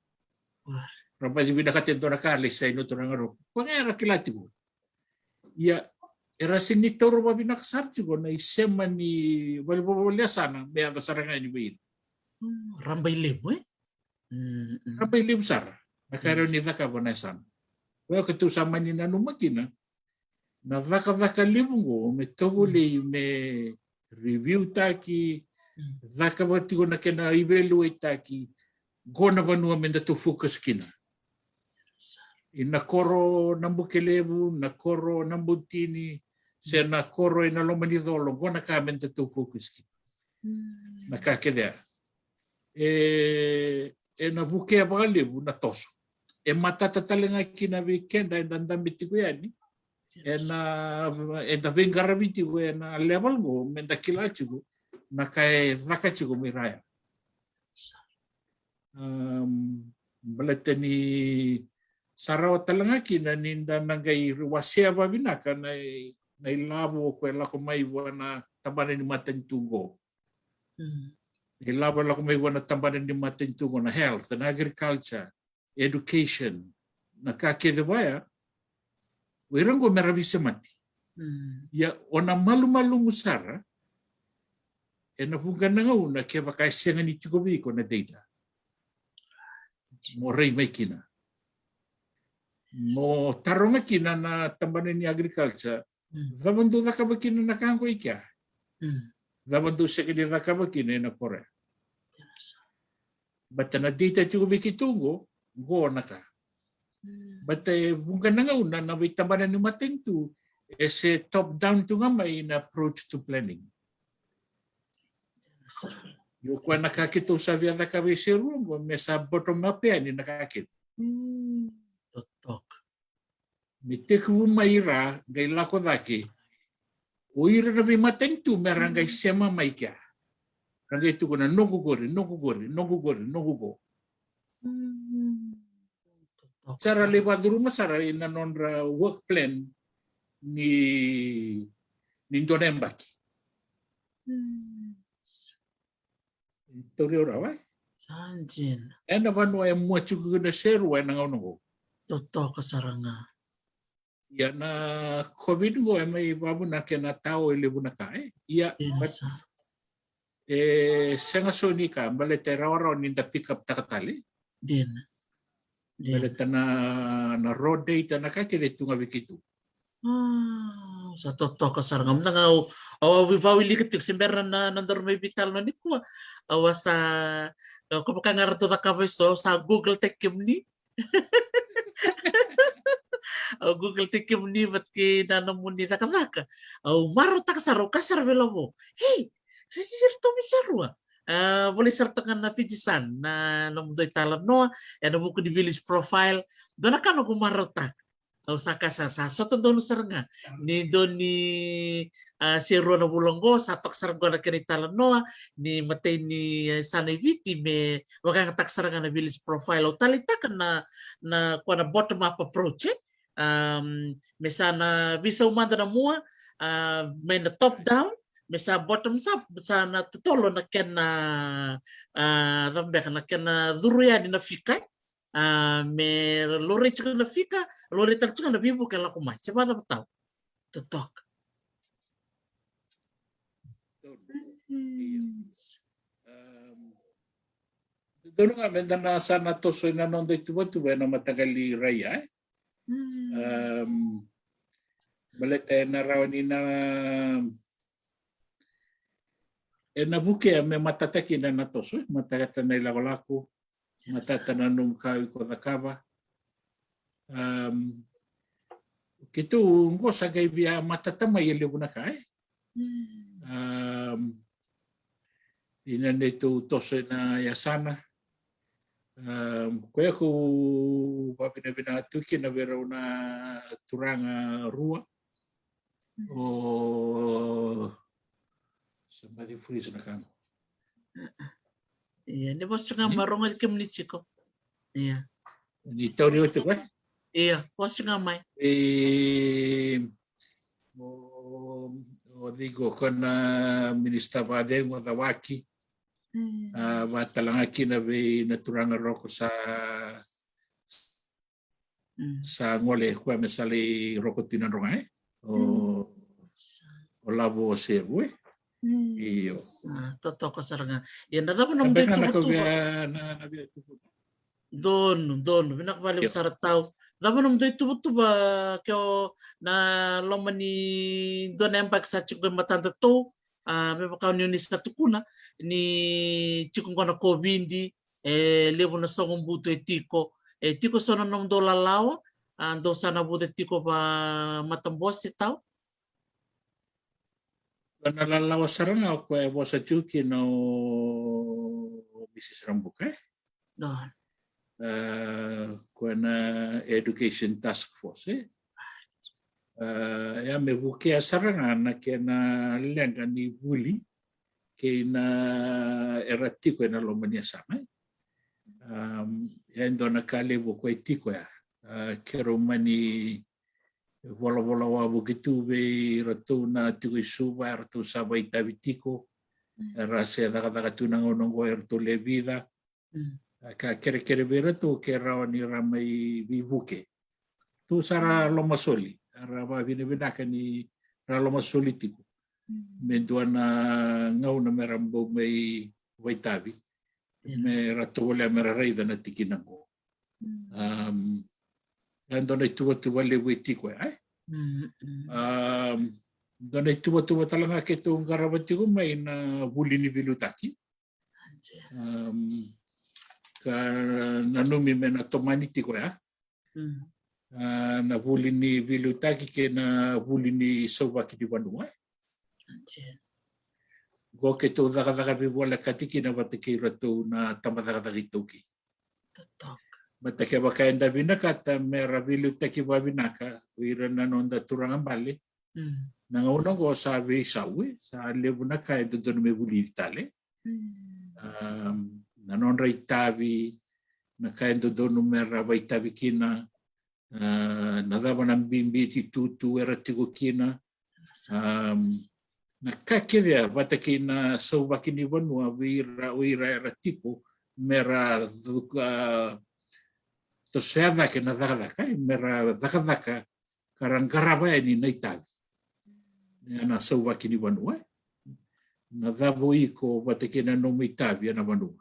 Ra baci vinakata e dua na ka, e lai saini o turaga Roko. Koya ga era kila tiko. Ia, era sega ni taura vavinaka sara tiko na isema ni valenivolavola ni yasana me yaco sara ga yani vei ira. Mm, rabailevu, e? Mm, mm. Rabailevu sara na ka e rawa ni cakava na yasana. Koya keitou sa mani nanuma kina, na cakacaka levu oqo me tovolei, mm, me review taki, mm, cakava tiko na kena evaluate taki, qo na vanua me datou focus kina. Ina koro Nabukelevu, na koro Nabutini, se, mm, na koro ena loma ni colo, qo na ka me datou focus kina. Mm. Na ka kece ya. E, ena vukea vakalevu na toso. E matata tale ga kina vei keda eda dabe tiko yani. Ena, eda veiqaravi tiko ena level qo, meda kila tiko na ka e caka tiko mai ra ya. Um, baleta ni sa rawa tale ga kina ni da na qai wasea vavinaka na i, na ilavo ko e lako mai vua na tabana ni matanitu qo. Mm. Ilavo e lako mai vua na tabana ni matanitu qo, na health, na agriculture, education, na ka kece vaya, o ira qo me ra veisemati. Mm. Ia, o na malumalumu sara ena vuqa na gauna kevaka e sega ni tiko vei iko na data. Mo rai mai kina. Mo taroga kina na tabana ni agriculture, mm, cava dou cakava kina na ka qo i kea? Mm. Cava dou sega ni cakava kina ena koro ya? Baleta na data tiko vei keitou qo, qo na ka. Mm. Baleta e vuqa na gauna na veitabana ni matanitu e se top down tu ga mai na approach to planning. Io, koya na ka keitou sa via cakava e Serua qo, me sa bottom up yani na ka kece. Mm. Totoka. Me tekivu mai ira qai lako cake. O ira na veimatanitu me ra qai, mm, sema mai kea. Ra qai tukuna noqu qori, noqu qori, noqu qori, noqu qo. Mm. Sa ra lai vacuruma sara ina nodra work plan ni, ni dua na yabaki. Mm. Tauri au rawa, e? Sa dina. Ena vanua e mua tiko kina o Serua ena gauna qo. Totoka sara ga. Ia na COVID qo e mai vavuna kena tao e levu na ka, e? Ia, dina, but sa. E sega so ni ka, baleta e rawarawa ni da pick up taka tale. Dina. Dina. Baleta na, na raw data na ka kece tu ga vei keitou. Ah, sa totoka sara ga. Mada ga au, au, au vawilika tiko se bera na, na nodaru mai veitalanoa nikua. Au a sa, au ko vaka ga ratou cakava eso, au sa Google taki kemuni. Au Google taki kemuni vata kei na nomuni cakacaka. Au marautaka sara, au kaya sara vei Lavo. Hei, ratou mai Serua. A, volai sara toka ga na Fiji Sun, na nomudou italanoa, ena vuku ni village profile. Dua na ka noqu marautaka. Au sa kaya sara, sa sota donu sara ga ni dua ni, a, Serua na vula oqo, sa toka sara qo na kena italanoa ni matai ni, e, yasana i Viti me vakayagataka sara ga na village profile. Au taleitaka na, na koya na bottom up approach, e? Um, me sa na veisau mada na mua, uh, mai na top down, me sa bottom up, sa na totolo na kena, uh, cava beka, na kena curu yani na fika, uh, me laurai tiko na fika, laurai tale tiko na veivuke lako mai. Se vacava tau? Totoka. Donu. Io. Um, donu ga me da na sa na toso ina noda ituvatuva ena mataqali rai, e? Um, baleta ena rawa ni na, ena vukea me matata kina na toso, e? Matata na ilakolako, matata na nomu ka iko cakava. Um, keitou qo sa qai via matata mai e levu na ka, e? Um, ina neitou toso ina yasana. Um, koya kou vavinavinaka tu kina vei rau na turaga rua. O somebody freeze na ka qo. Ia, ni vosa ga mai, rogoci kemuni tiko. Ia. Ni tauri oti koya? Ia, vosa ga mai. E, o, o ciko ko na minisita vacegu o Cawaki. A, vatalega kina vei na turaga Roko sa sa gole koya me sa lai Roko Tinadroga, e? O, o Lavo Sevu, e? Io. Sa totoka sara ga. Ia, na cava na mudou ituvatuva? Donu, donu. Vinaka vakalevu sara tau. Cava na mudou ituvatuva ke o na loma ni dua na yabaki sa tiko e matadatou, a, me vaka ni o ni sa tukuna, ni tiko qo na COVID, e levu na soqobutu e tiko, e tiko so na nomudou lalawa, a, dou sa na vuca tiko va matabose tau? Na lalawa sara ga o koya e vosa tiko kina o Mrs Rabuka, e? A, koya na Education Task Force, e? A, ia me vukea sara ga na kena leqa ni vuli kei na era tiko ena loma ni yasana, e? Um, e dua na ka levu o koya e tiko ya. A, keirau mani volavola wavoki tu vei iratou na tiko i Suva, eratou sa vakaitavi tiko, era se cakacaka tu na gauna oqo eratou le vica. A, ka kerekere vei iratou ke rawa ni ra mai veivuke. Tou sa ra lomasoli, ra vakavinavinaka ni ra lomasoli tiko. Me dua na gauna me ra bau mai vakaitavi. Me ra tovolea me ra raica na tikina oqo. Um, e dua na ituvatuva levu e tiko ya, e? Um, dua na ituvatuva tale ga keitou qarava tiko mai na vuli ni veiliutaki. Um, ka nanumi me na tomani tiko ya. A, na vuli ni veiliutaki kei na vuli ni sauvaki ni vanua, e? Qo keitou cakacaka veivolekati kina vata kei iratou na tabacakacaka iTaukei. Baleta kevaka eda vinakata me ra veiliutaki vakavinaka o ira na noda turaga bale, na gauna oqo sa veisau, e, sa levu na ka e dodonu me vulici tale. Um, na nodra itavi, na ka e dodonu me ra vakaitavi kina, a, na cava na bibi itutu era tiko kina. Um, na ka kece ya vata kei na sauvaki ni vanua vei ira, o ira era tiko me ra cuka, tosoya cake na cakacaka, e, me ra cakacaka ka ra qarava yani na itavi ena sauvaki ni vanua, e? Na cava o iko vata kei na nomu itavi ena vanua?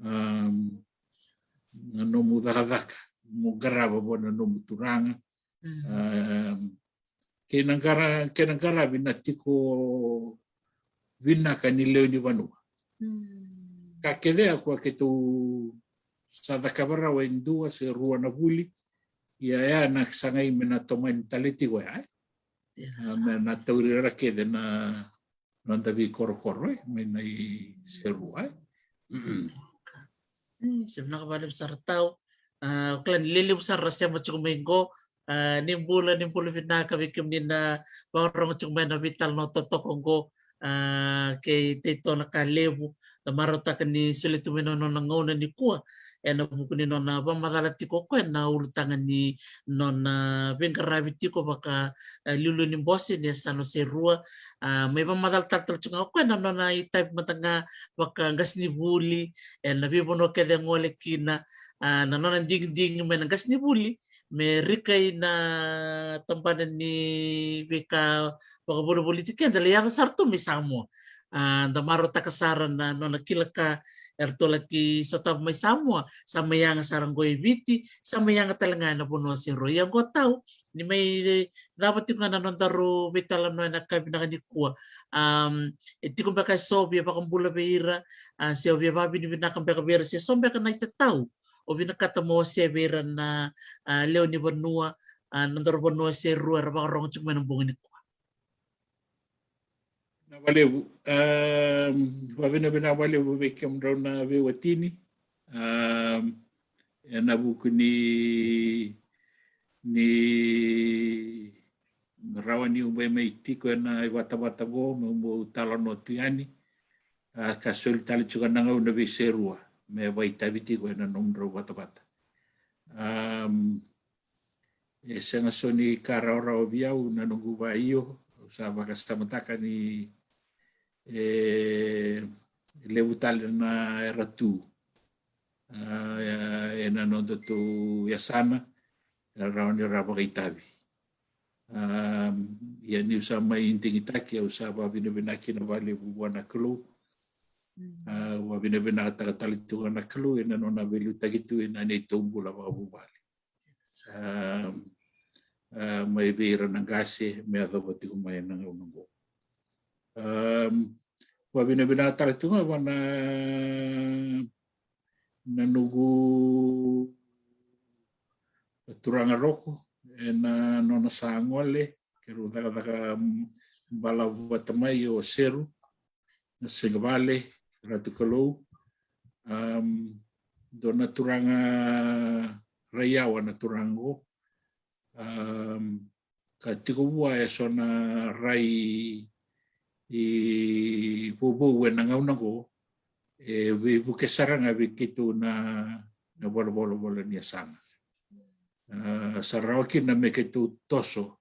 Um, na nomu cakacaka mo qarava vua na nomu turaga. Um, kei na qara, kei na qaravi na tiko vinaka ni lewe ni vanua. Ka kece ya koya keitou sa cakava rawa e dua se rua na vuli. Ia ya na sagai me na tomani tale tiko ya, e? A, me na tauri ira kece na noda veikorokoro, e, mai na iserua, e? E, se vinaka vakalevu sara tau. A, o kila ni lelevu sara ra sema tiko mai qo. A, ni bula, ni bula vinaka vei kemuni na vakarorogo tiko mai na veitalanoa totoka qo. A, kei Tei Tona Kalevu, da marautaka ni solia tu mai na nona gauna nikua ena vuku ni nona vakamacala tiko o koya na ulutaga ni nona veiqaravi tiko vaka, e, liuliu ni bose ni yasana o Serua. A, mai vakamacala talatala tiko ga o koya na nona itavi mada ga vaka qasenivuli ena veivanua kece e gole kina, a, na nona digidigi mai na qasenivuli me rikai na tabana ni veika vakavolivoliti keda, lai yaco sara tu mai Samoa. A, da marautaka sara na nona kila ka eratou laki sotava mai Samoa, sa mai yaga sara qo e Viti, sa mai yaga tale ga ena vanua o Serua. Ia qo tau ni mai cava tiko ga na nodaru veitalanoa ena ka vinaka nikua. Am, e tiko beka eso o via vakabula vei ira, a, se o via vakavinavinaka beka vei ira, se so beka na itatau o vinakata mo wasea vei ira na, a, lewe ni vanua, a, nodaru vanua o Serua era vakarogo tiko mai na bogi nikua. Na valevu, am, vakavinavinaka valevu vei kemudrau na veiwatini. Am, ena vuku ni, ni rawa niu mai, mai tiko ena ivatavata qo, meu, meu talanoa tu yani. A, ka soli tale tiko na gauna vei Serua me vakaitavi tiko ena nomudrau vatavata. Am, e sega so ni ka rawarawa vei au na noqu vakaio, au sa vakasamataka ni, e, levu tale na era tu, a, ena nodatou yasana, era rawa ni ra vakaitavi. Am, ia niu sa mai digitaki, au sa vakavinavinaka kina vakalevu vua na Kalou. Mm. A, vakavinavinakataka tale tu ga na Kalou ena nona veiliutaki tu ena neitou bula vakavuvale. Am, a, mai vei ira na qase me yacova tiko mai na gauna qo. Am, vakavinavinaka tale tu ga vua na, na noqu turaga Roko ena nona sa gole, keirau cakacaka balavu vata mai o Seru, na Segavale, Ratu Kalou. Am, dua na turaga raiyawa na turaga qo. Am, ka tiko vua eso na rai i vouvou ena gauna qo, e veivuke sara ga vei keitou na, na valenivolavola ni yasana. A, sa rawa kina me keitou toso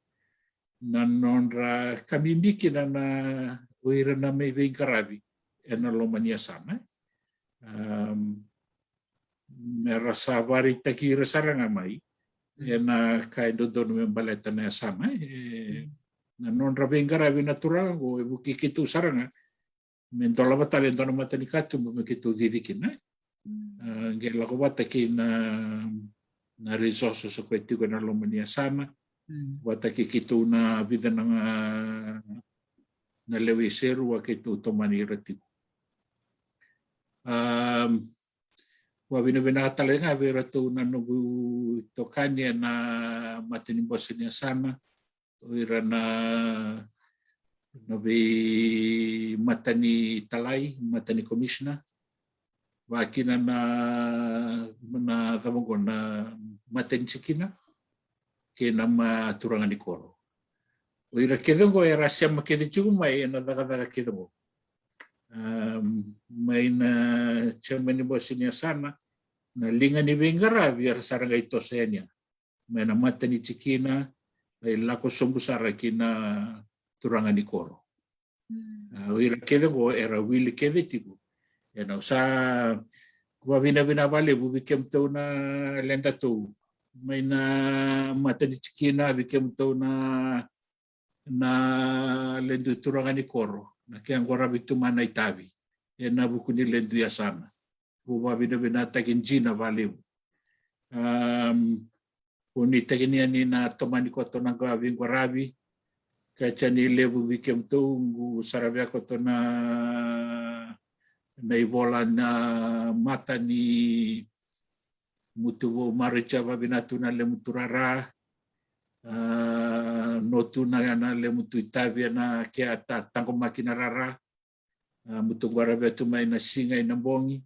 na nodra ka bibi kina na o ira na mai veiqaravi ena loma ni yasana. Am, mera sa vakaraitaki ira sara ga mai ena ka e dodonu me baleta na yasana, e, na nodra veiqaravi na turaga qo e vukei keitou sara ga me dolava tale e dua na matanikatuba me keitou cici kina. Mm. A, qai lako vata kei na, na resources o koya tiko ena loma ni yasana. Mm. Vata kei keitou na vica na, na lewe i Seru a keitou tomani ira tiko. Am, vakavinavinaka tale ga vei iratou na noqu itokani ena mata ni bose ni yasana, o ira na, na veimatanitalai, matani commissioner, vakakina na, na cava qo, na matani tikina kei na ma turaga ni koro. O ira kece qo era sema kece tiko mai ena cakacaka kece qo. Am, mai na chairman ni bose ni yasana, na liga ni veiqaravi era sa ra qai toso yani ya mai na matani tikina, qai lako sobu sara ki na turaga ni koro. Mm. A, o ira kece qo era wili kece tiko. Ena, au sa vakavinavinaka vakalevu vei kemudou na ledatou mai na matani tikina, vei kemudou na, na ledu turaga ni koro, na kena qaravi tu mai na itavi ena vuku ni ledu yasana. Au vakavinavinakataki dina vakalevu. Am, au nuitaki ni a ni na tomani koto na qaravi, qaravi. Ka tiko ni levu vei kemudou qu saravia koto na, na ivola na mata ni mutu vou Maricha, vakavinavinaka tu na lemutu rara. A, notu na, na lemutu itavi ena kea ta, taqomaki na rara. A, mutu qaravi tu mai na siga ina bogi.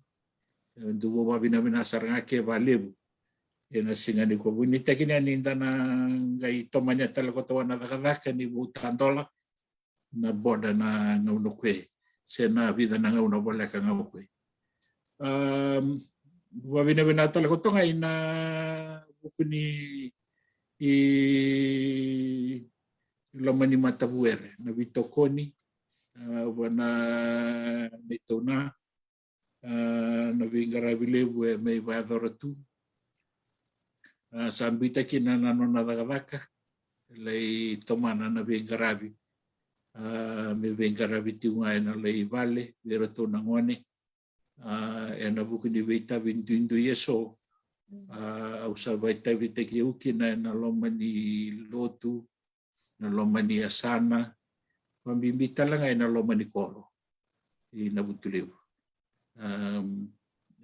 E, dou vakavinavinaka sara ga ke vakalevu ena siga nikua. Au nuitaki ni a ni da na qai tomani tale koto vua na cakacaka ni vou tadola na boda na gauna qo, se na vica na gauna voleka ga qo. Am, vavinavinaka tale koto ga ina vuku ni i loma ni matavuere na vitokoni, a, vua na neitou na, a, na veiqaravi levu e mai vayacora tu. A, sa biuta kina na nona cakacaka, lai tomana na veiqaravi. A, me veiqaravi tiko ga ena lai vale vei iratou na gone. A, ena vuku ni veitavi duidui eso. A, au sa vaitavitaki au kina ena loma ni lotu, na loma ni yasana, vabibi tale ga ena loma ni koro i Navutulevu. Am,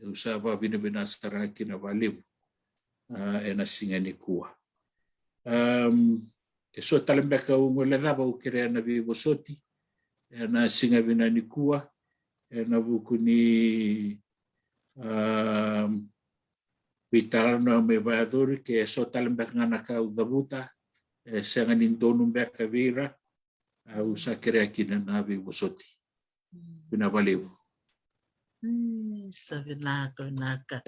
au sa vavinavinaka sara kina valevu, a, ena siga nikua. Am, e so tale beka au gole cava au kerea na veivosoti ena siga vina nikua, ena vuku ni, am, veitalanoa mai vayacori, ke so tale beka ga na ka au cavuta e sega ni donu beka vei ira, au sa kerea kina na veivosoti. Vinaka valevu. Mm, sa vinaka, vinaka.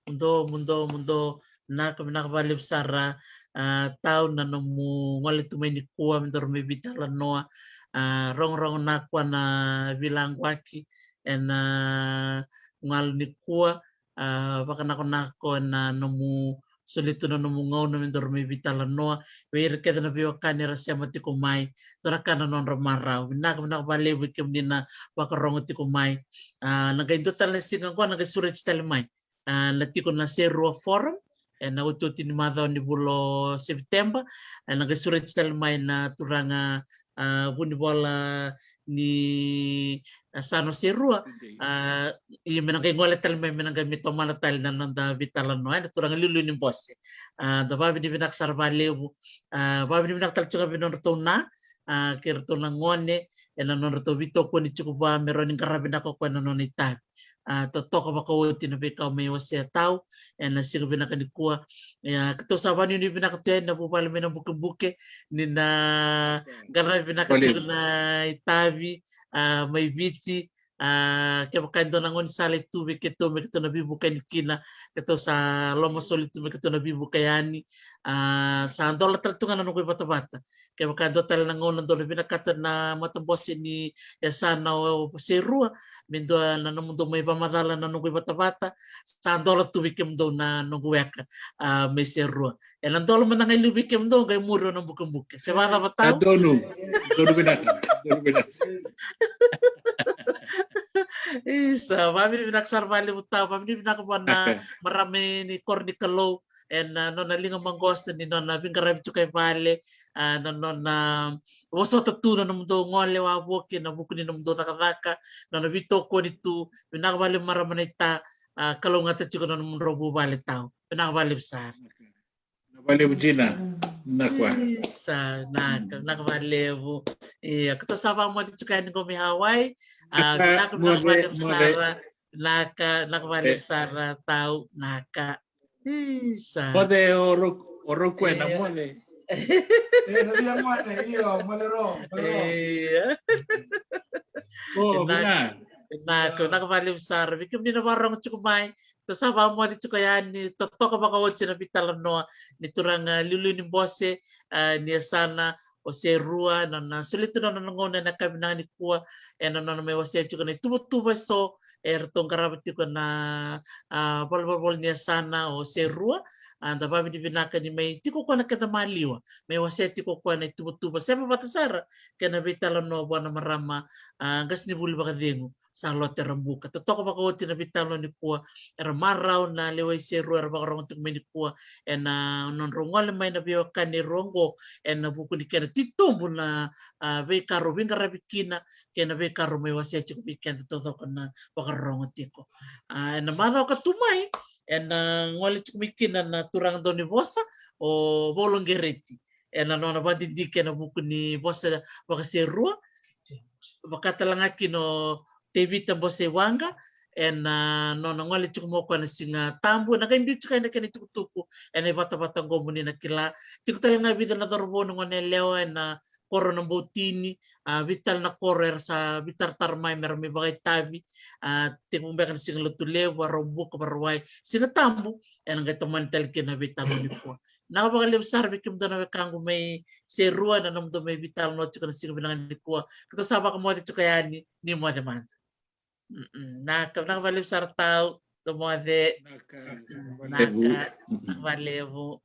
Muduo, muduo, muduo. Vinaka, vinaka valevu sara, a, Tau, na nomu gole tu mai nikua me daru mai veitalanoa. A, rogorogo na kua na veilaquaki ena galu nikua. A, vakanakonako na nomu soli tu na nomu gauna me daru mai veitalanoa vei ira kece na veiwekani era sema tiko mai, dou na ka na nodra marau. Vinaka, vinaka valevu vei kemuni na vakarogo tiko mai. A, na qai dua tale na siga oqo na qai sureti tale mai, a, na tiko na Serua Forum ena otioti ni macawa ni vula o Sepiteba. Ena qai sureti tale mai na turaga, a, vunivola ni, a, yasana o Serua. A, ia me na qai gole tale mai, me na qai me tomana tale na noda veitalanoa, e, na turaga Liuliu ni Bose. A, da vavinavinaka sara valevu. A, vavinavinaka tale tiko ga vei nodratou na, a, kei ratou na gone ena nodratou veitokoni tiko vua me rawa ni qaravi vinaka o koya na nona itavi. A, totoka vakaoti na veika au mai wasea, Tau, ena siga vinaka nikua. Ia, keitou sa vakanuinui vinaka tu yani na vuvale mai Nabukebuke, ni na qaravi vinaka tiko na itavi, a, mai Viti. A, kevaka e dua na gaunisala e tu vei keitou me keitou na veivukani kina, keitou sa lomasoli tu me keitou na veivuke yani. A, sa dola tale tu ga na noqu ivatavata. Kevaka e dua tale na gauna dou na vinakata na matabose ni yasana o Serua me dua na nomudou mai vakamacala na noqu ivatavata, sa dola tu vei kemudou na noqu weka, a, mai Serua. Ena dola mada ga e liu vei kemudou, qai muri o Nabukebuke. Se vakacava, Tau? A, donu. Donu vinaka. Donu vinaka. Isa, vavinavinaka sara valevu, Tau. Vavinavinaka vua na marama ni koro ni Kalou ena nona liga maqosa ni nona veiqaravi tiko e vale, a, na nona vosota tu na nomudou gole wavoki ena vuku ni nomudou cakacaka, nona veitokoni tu. Vinaka valevu marama naita, a, kalougata tiko na nomudrau vuvale, Tau. Vinaka valevu sara. Vinaka valevu Jina. Vinaka. Isa, vinaka, vinaka valevu. Ia, keitou sa vakamoce tiko yani qo mai Hawaii. A, vinaka, vinaka valevu sara. Vinaka, vinaka valevu sara, Tau, vinaka. Isa. Moce o Rok-, o Rokue na moce. E, na via moce, io, moce ro, moce ro. Ia. O, vinaka. Vinaka, vinaka valevu sara. Vei kemuni na vakarogo tiko mai, keitou sa vakamoce tiko yani, totoka vakaoti na veitalanoa ni turaga Liuliu ni Bose, a, ni yasana o Serua, na nona solia tu na nona gauna ena yakavi vinaka nikua ena nona mai wasea tiko na ituvatuva eso eratou qarava tiko na, a, valenivolavola ni yasana o Serua. A, da vavinavinaka ni mai tiko o koya na keda maliwa, mai wasea tiko o koya na ituvatuva, sema vata sara kei na veitalanoa vua na marama, a, qasenivuli vakacegu, Salote Rabuka. Totoka vakaoti na veitalanoa nikua, era marau na lewe i Serua era vakarogo tiko mai nikua ena nodrau gole mai na veiwekani e rua oqo ena vuku ni kena titobu na, a, veika rau veiqaravi kina kei na veika rau mai wasea tiko vei keda taucoko na vakarorogo tiko. A, ena macawa ka tu mai ena gole tiko mai kina na turaga daunivosa o Vauloqereti ena nona vakadidike ena vuku ni vosa vakaSerua, vaka tale ga kina o Tevita Boseiwaqa ena nona gole tiko mai o koya na Siga Tabu, ena qai biu tiko ena kena itukutuku ena ivatavata qo mo ni na kila. Tiko tale ga e vica na cauravou na gone yalewa ena koro na Boutini, a, vica tale na koro era sa veitaratara mai me ra mai vakaitavi, a, tekivu beka na Siga Lotulevu, Vakaraubuka, Vakarauwai, Siga Tabu, ena qai tomani tale kina na veitalanoa nikua. Vinaka vakalevu sara vei kemudou na wekaqu mai Serua ena nomudou mai veitalanoa tiko ena siga vinaka nikua. Keitou sa vakamoce tiko yani, ni moce mada. Mm-mm. Vinaka, vinaka vakalevu sara tau, tou moce. Vinaka, mm-mm, vinaka, vinaka vakalevu.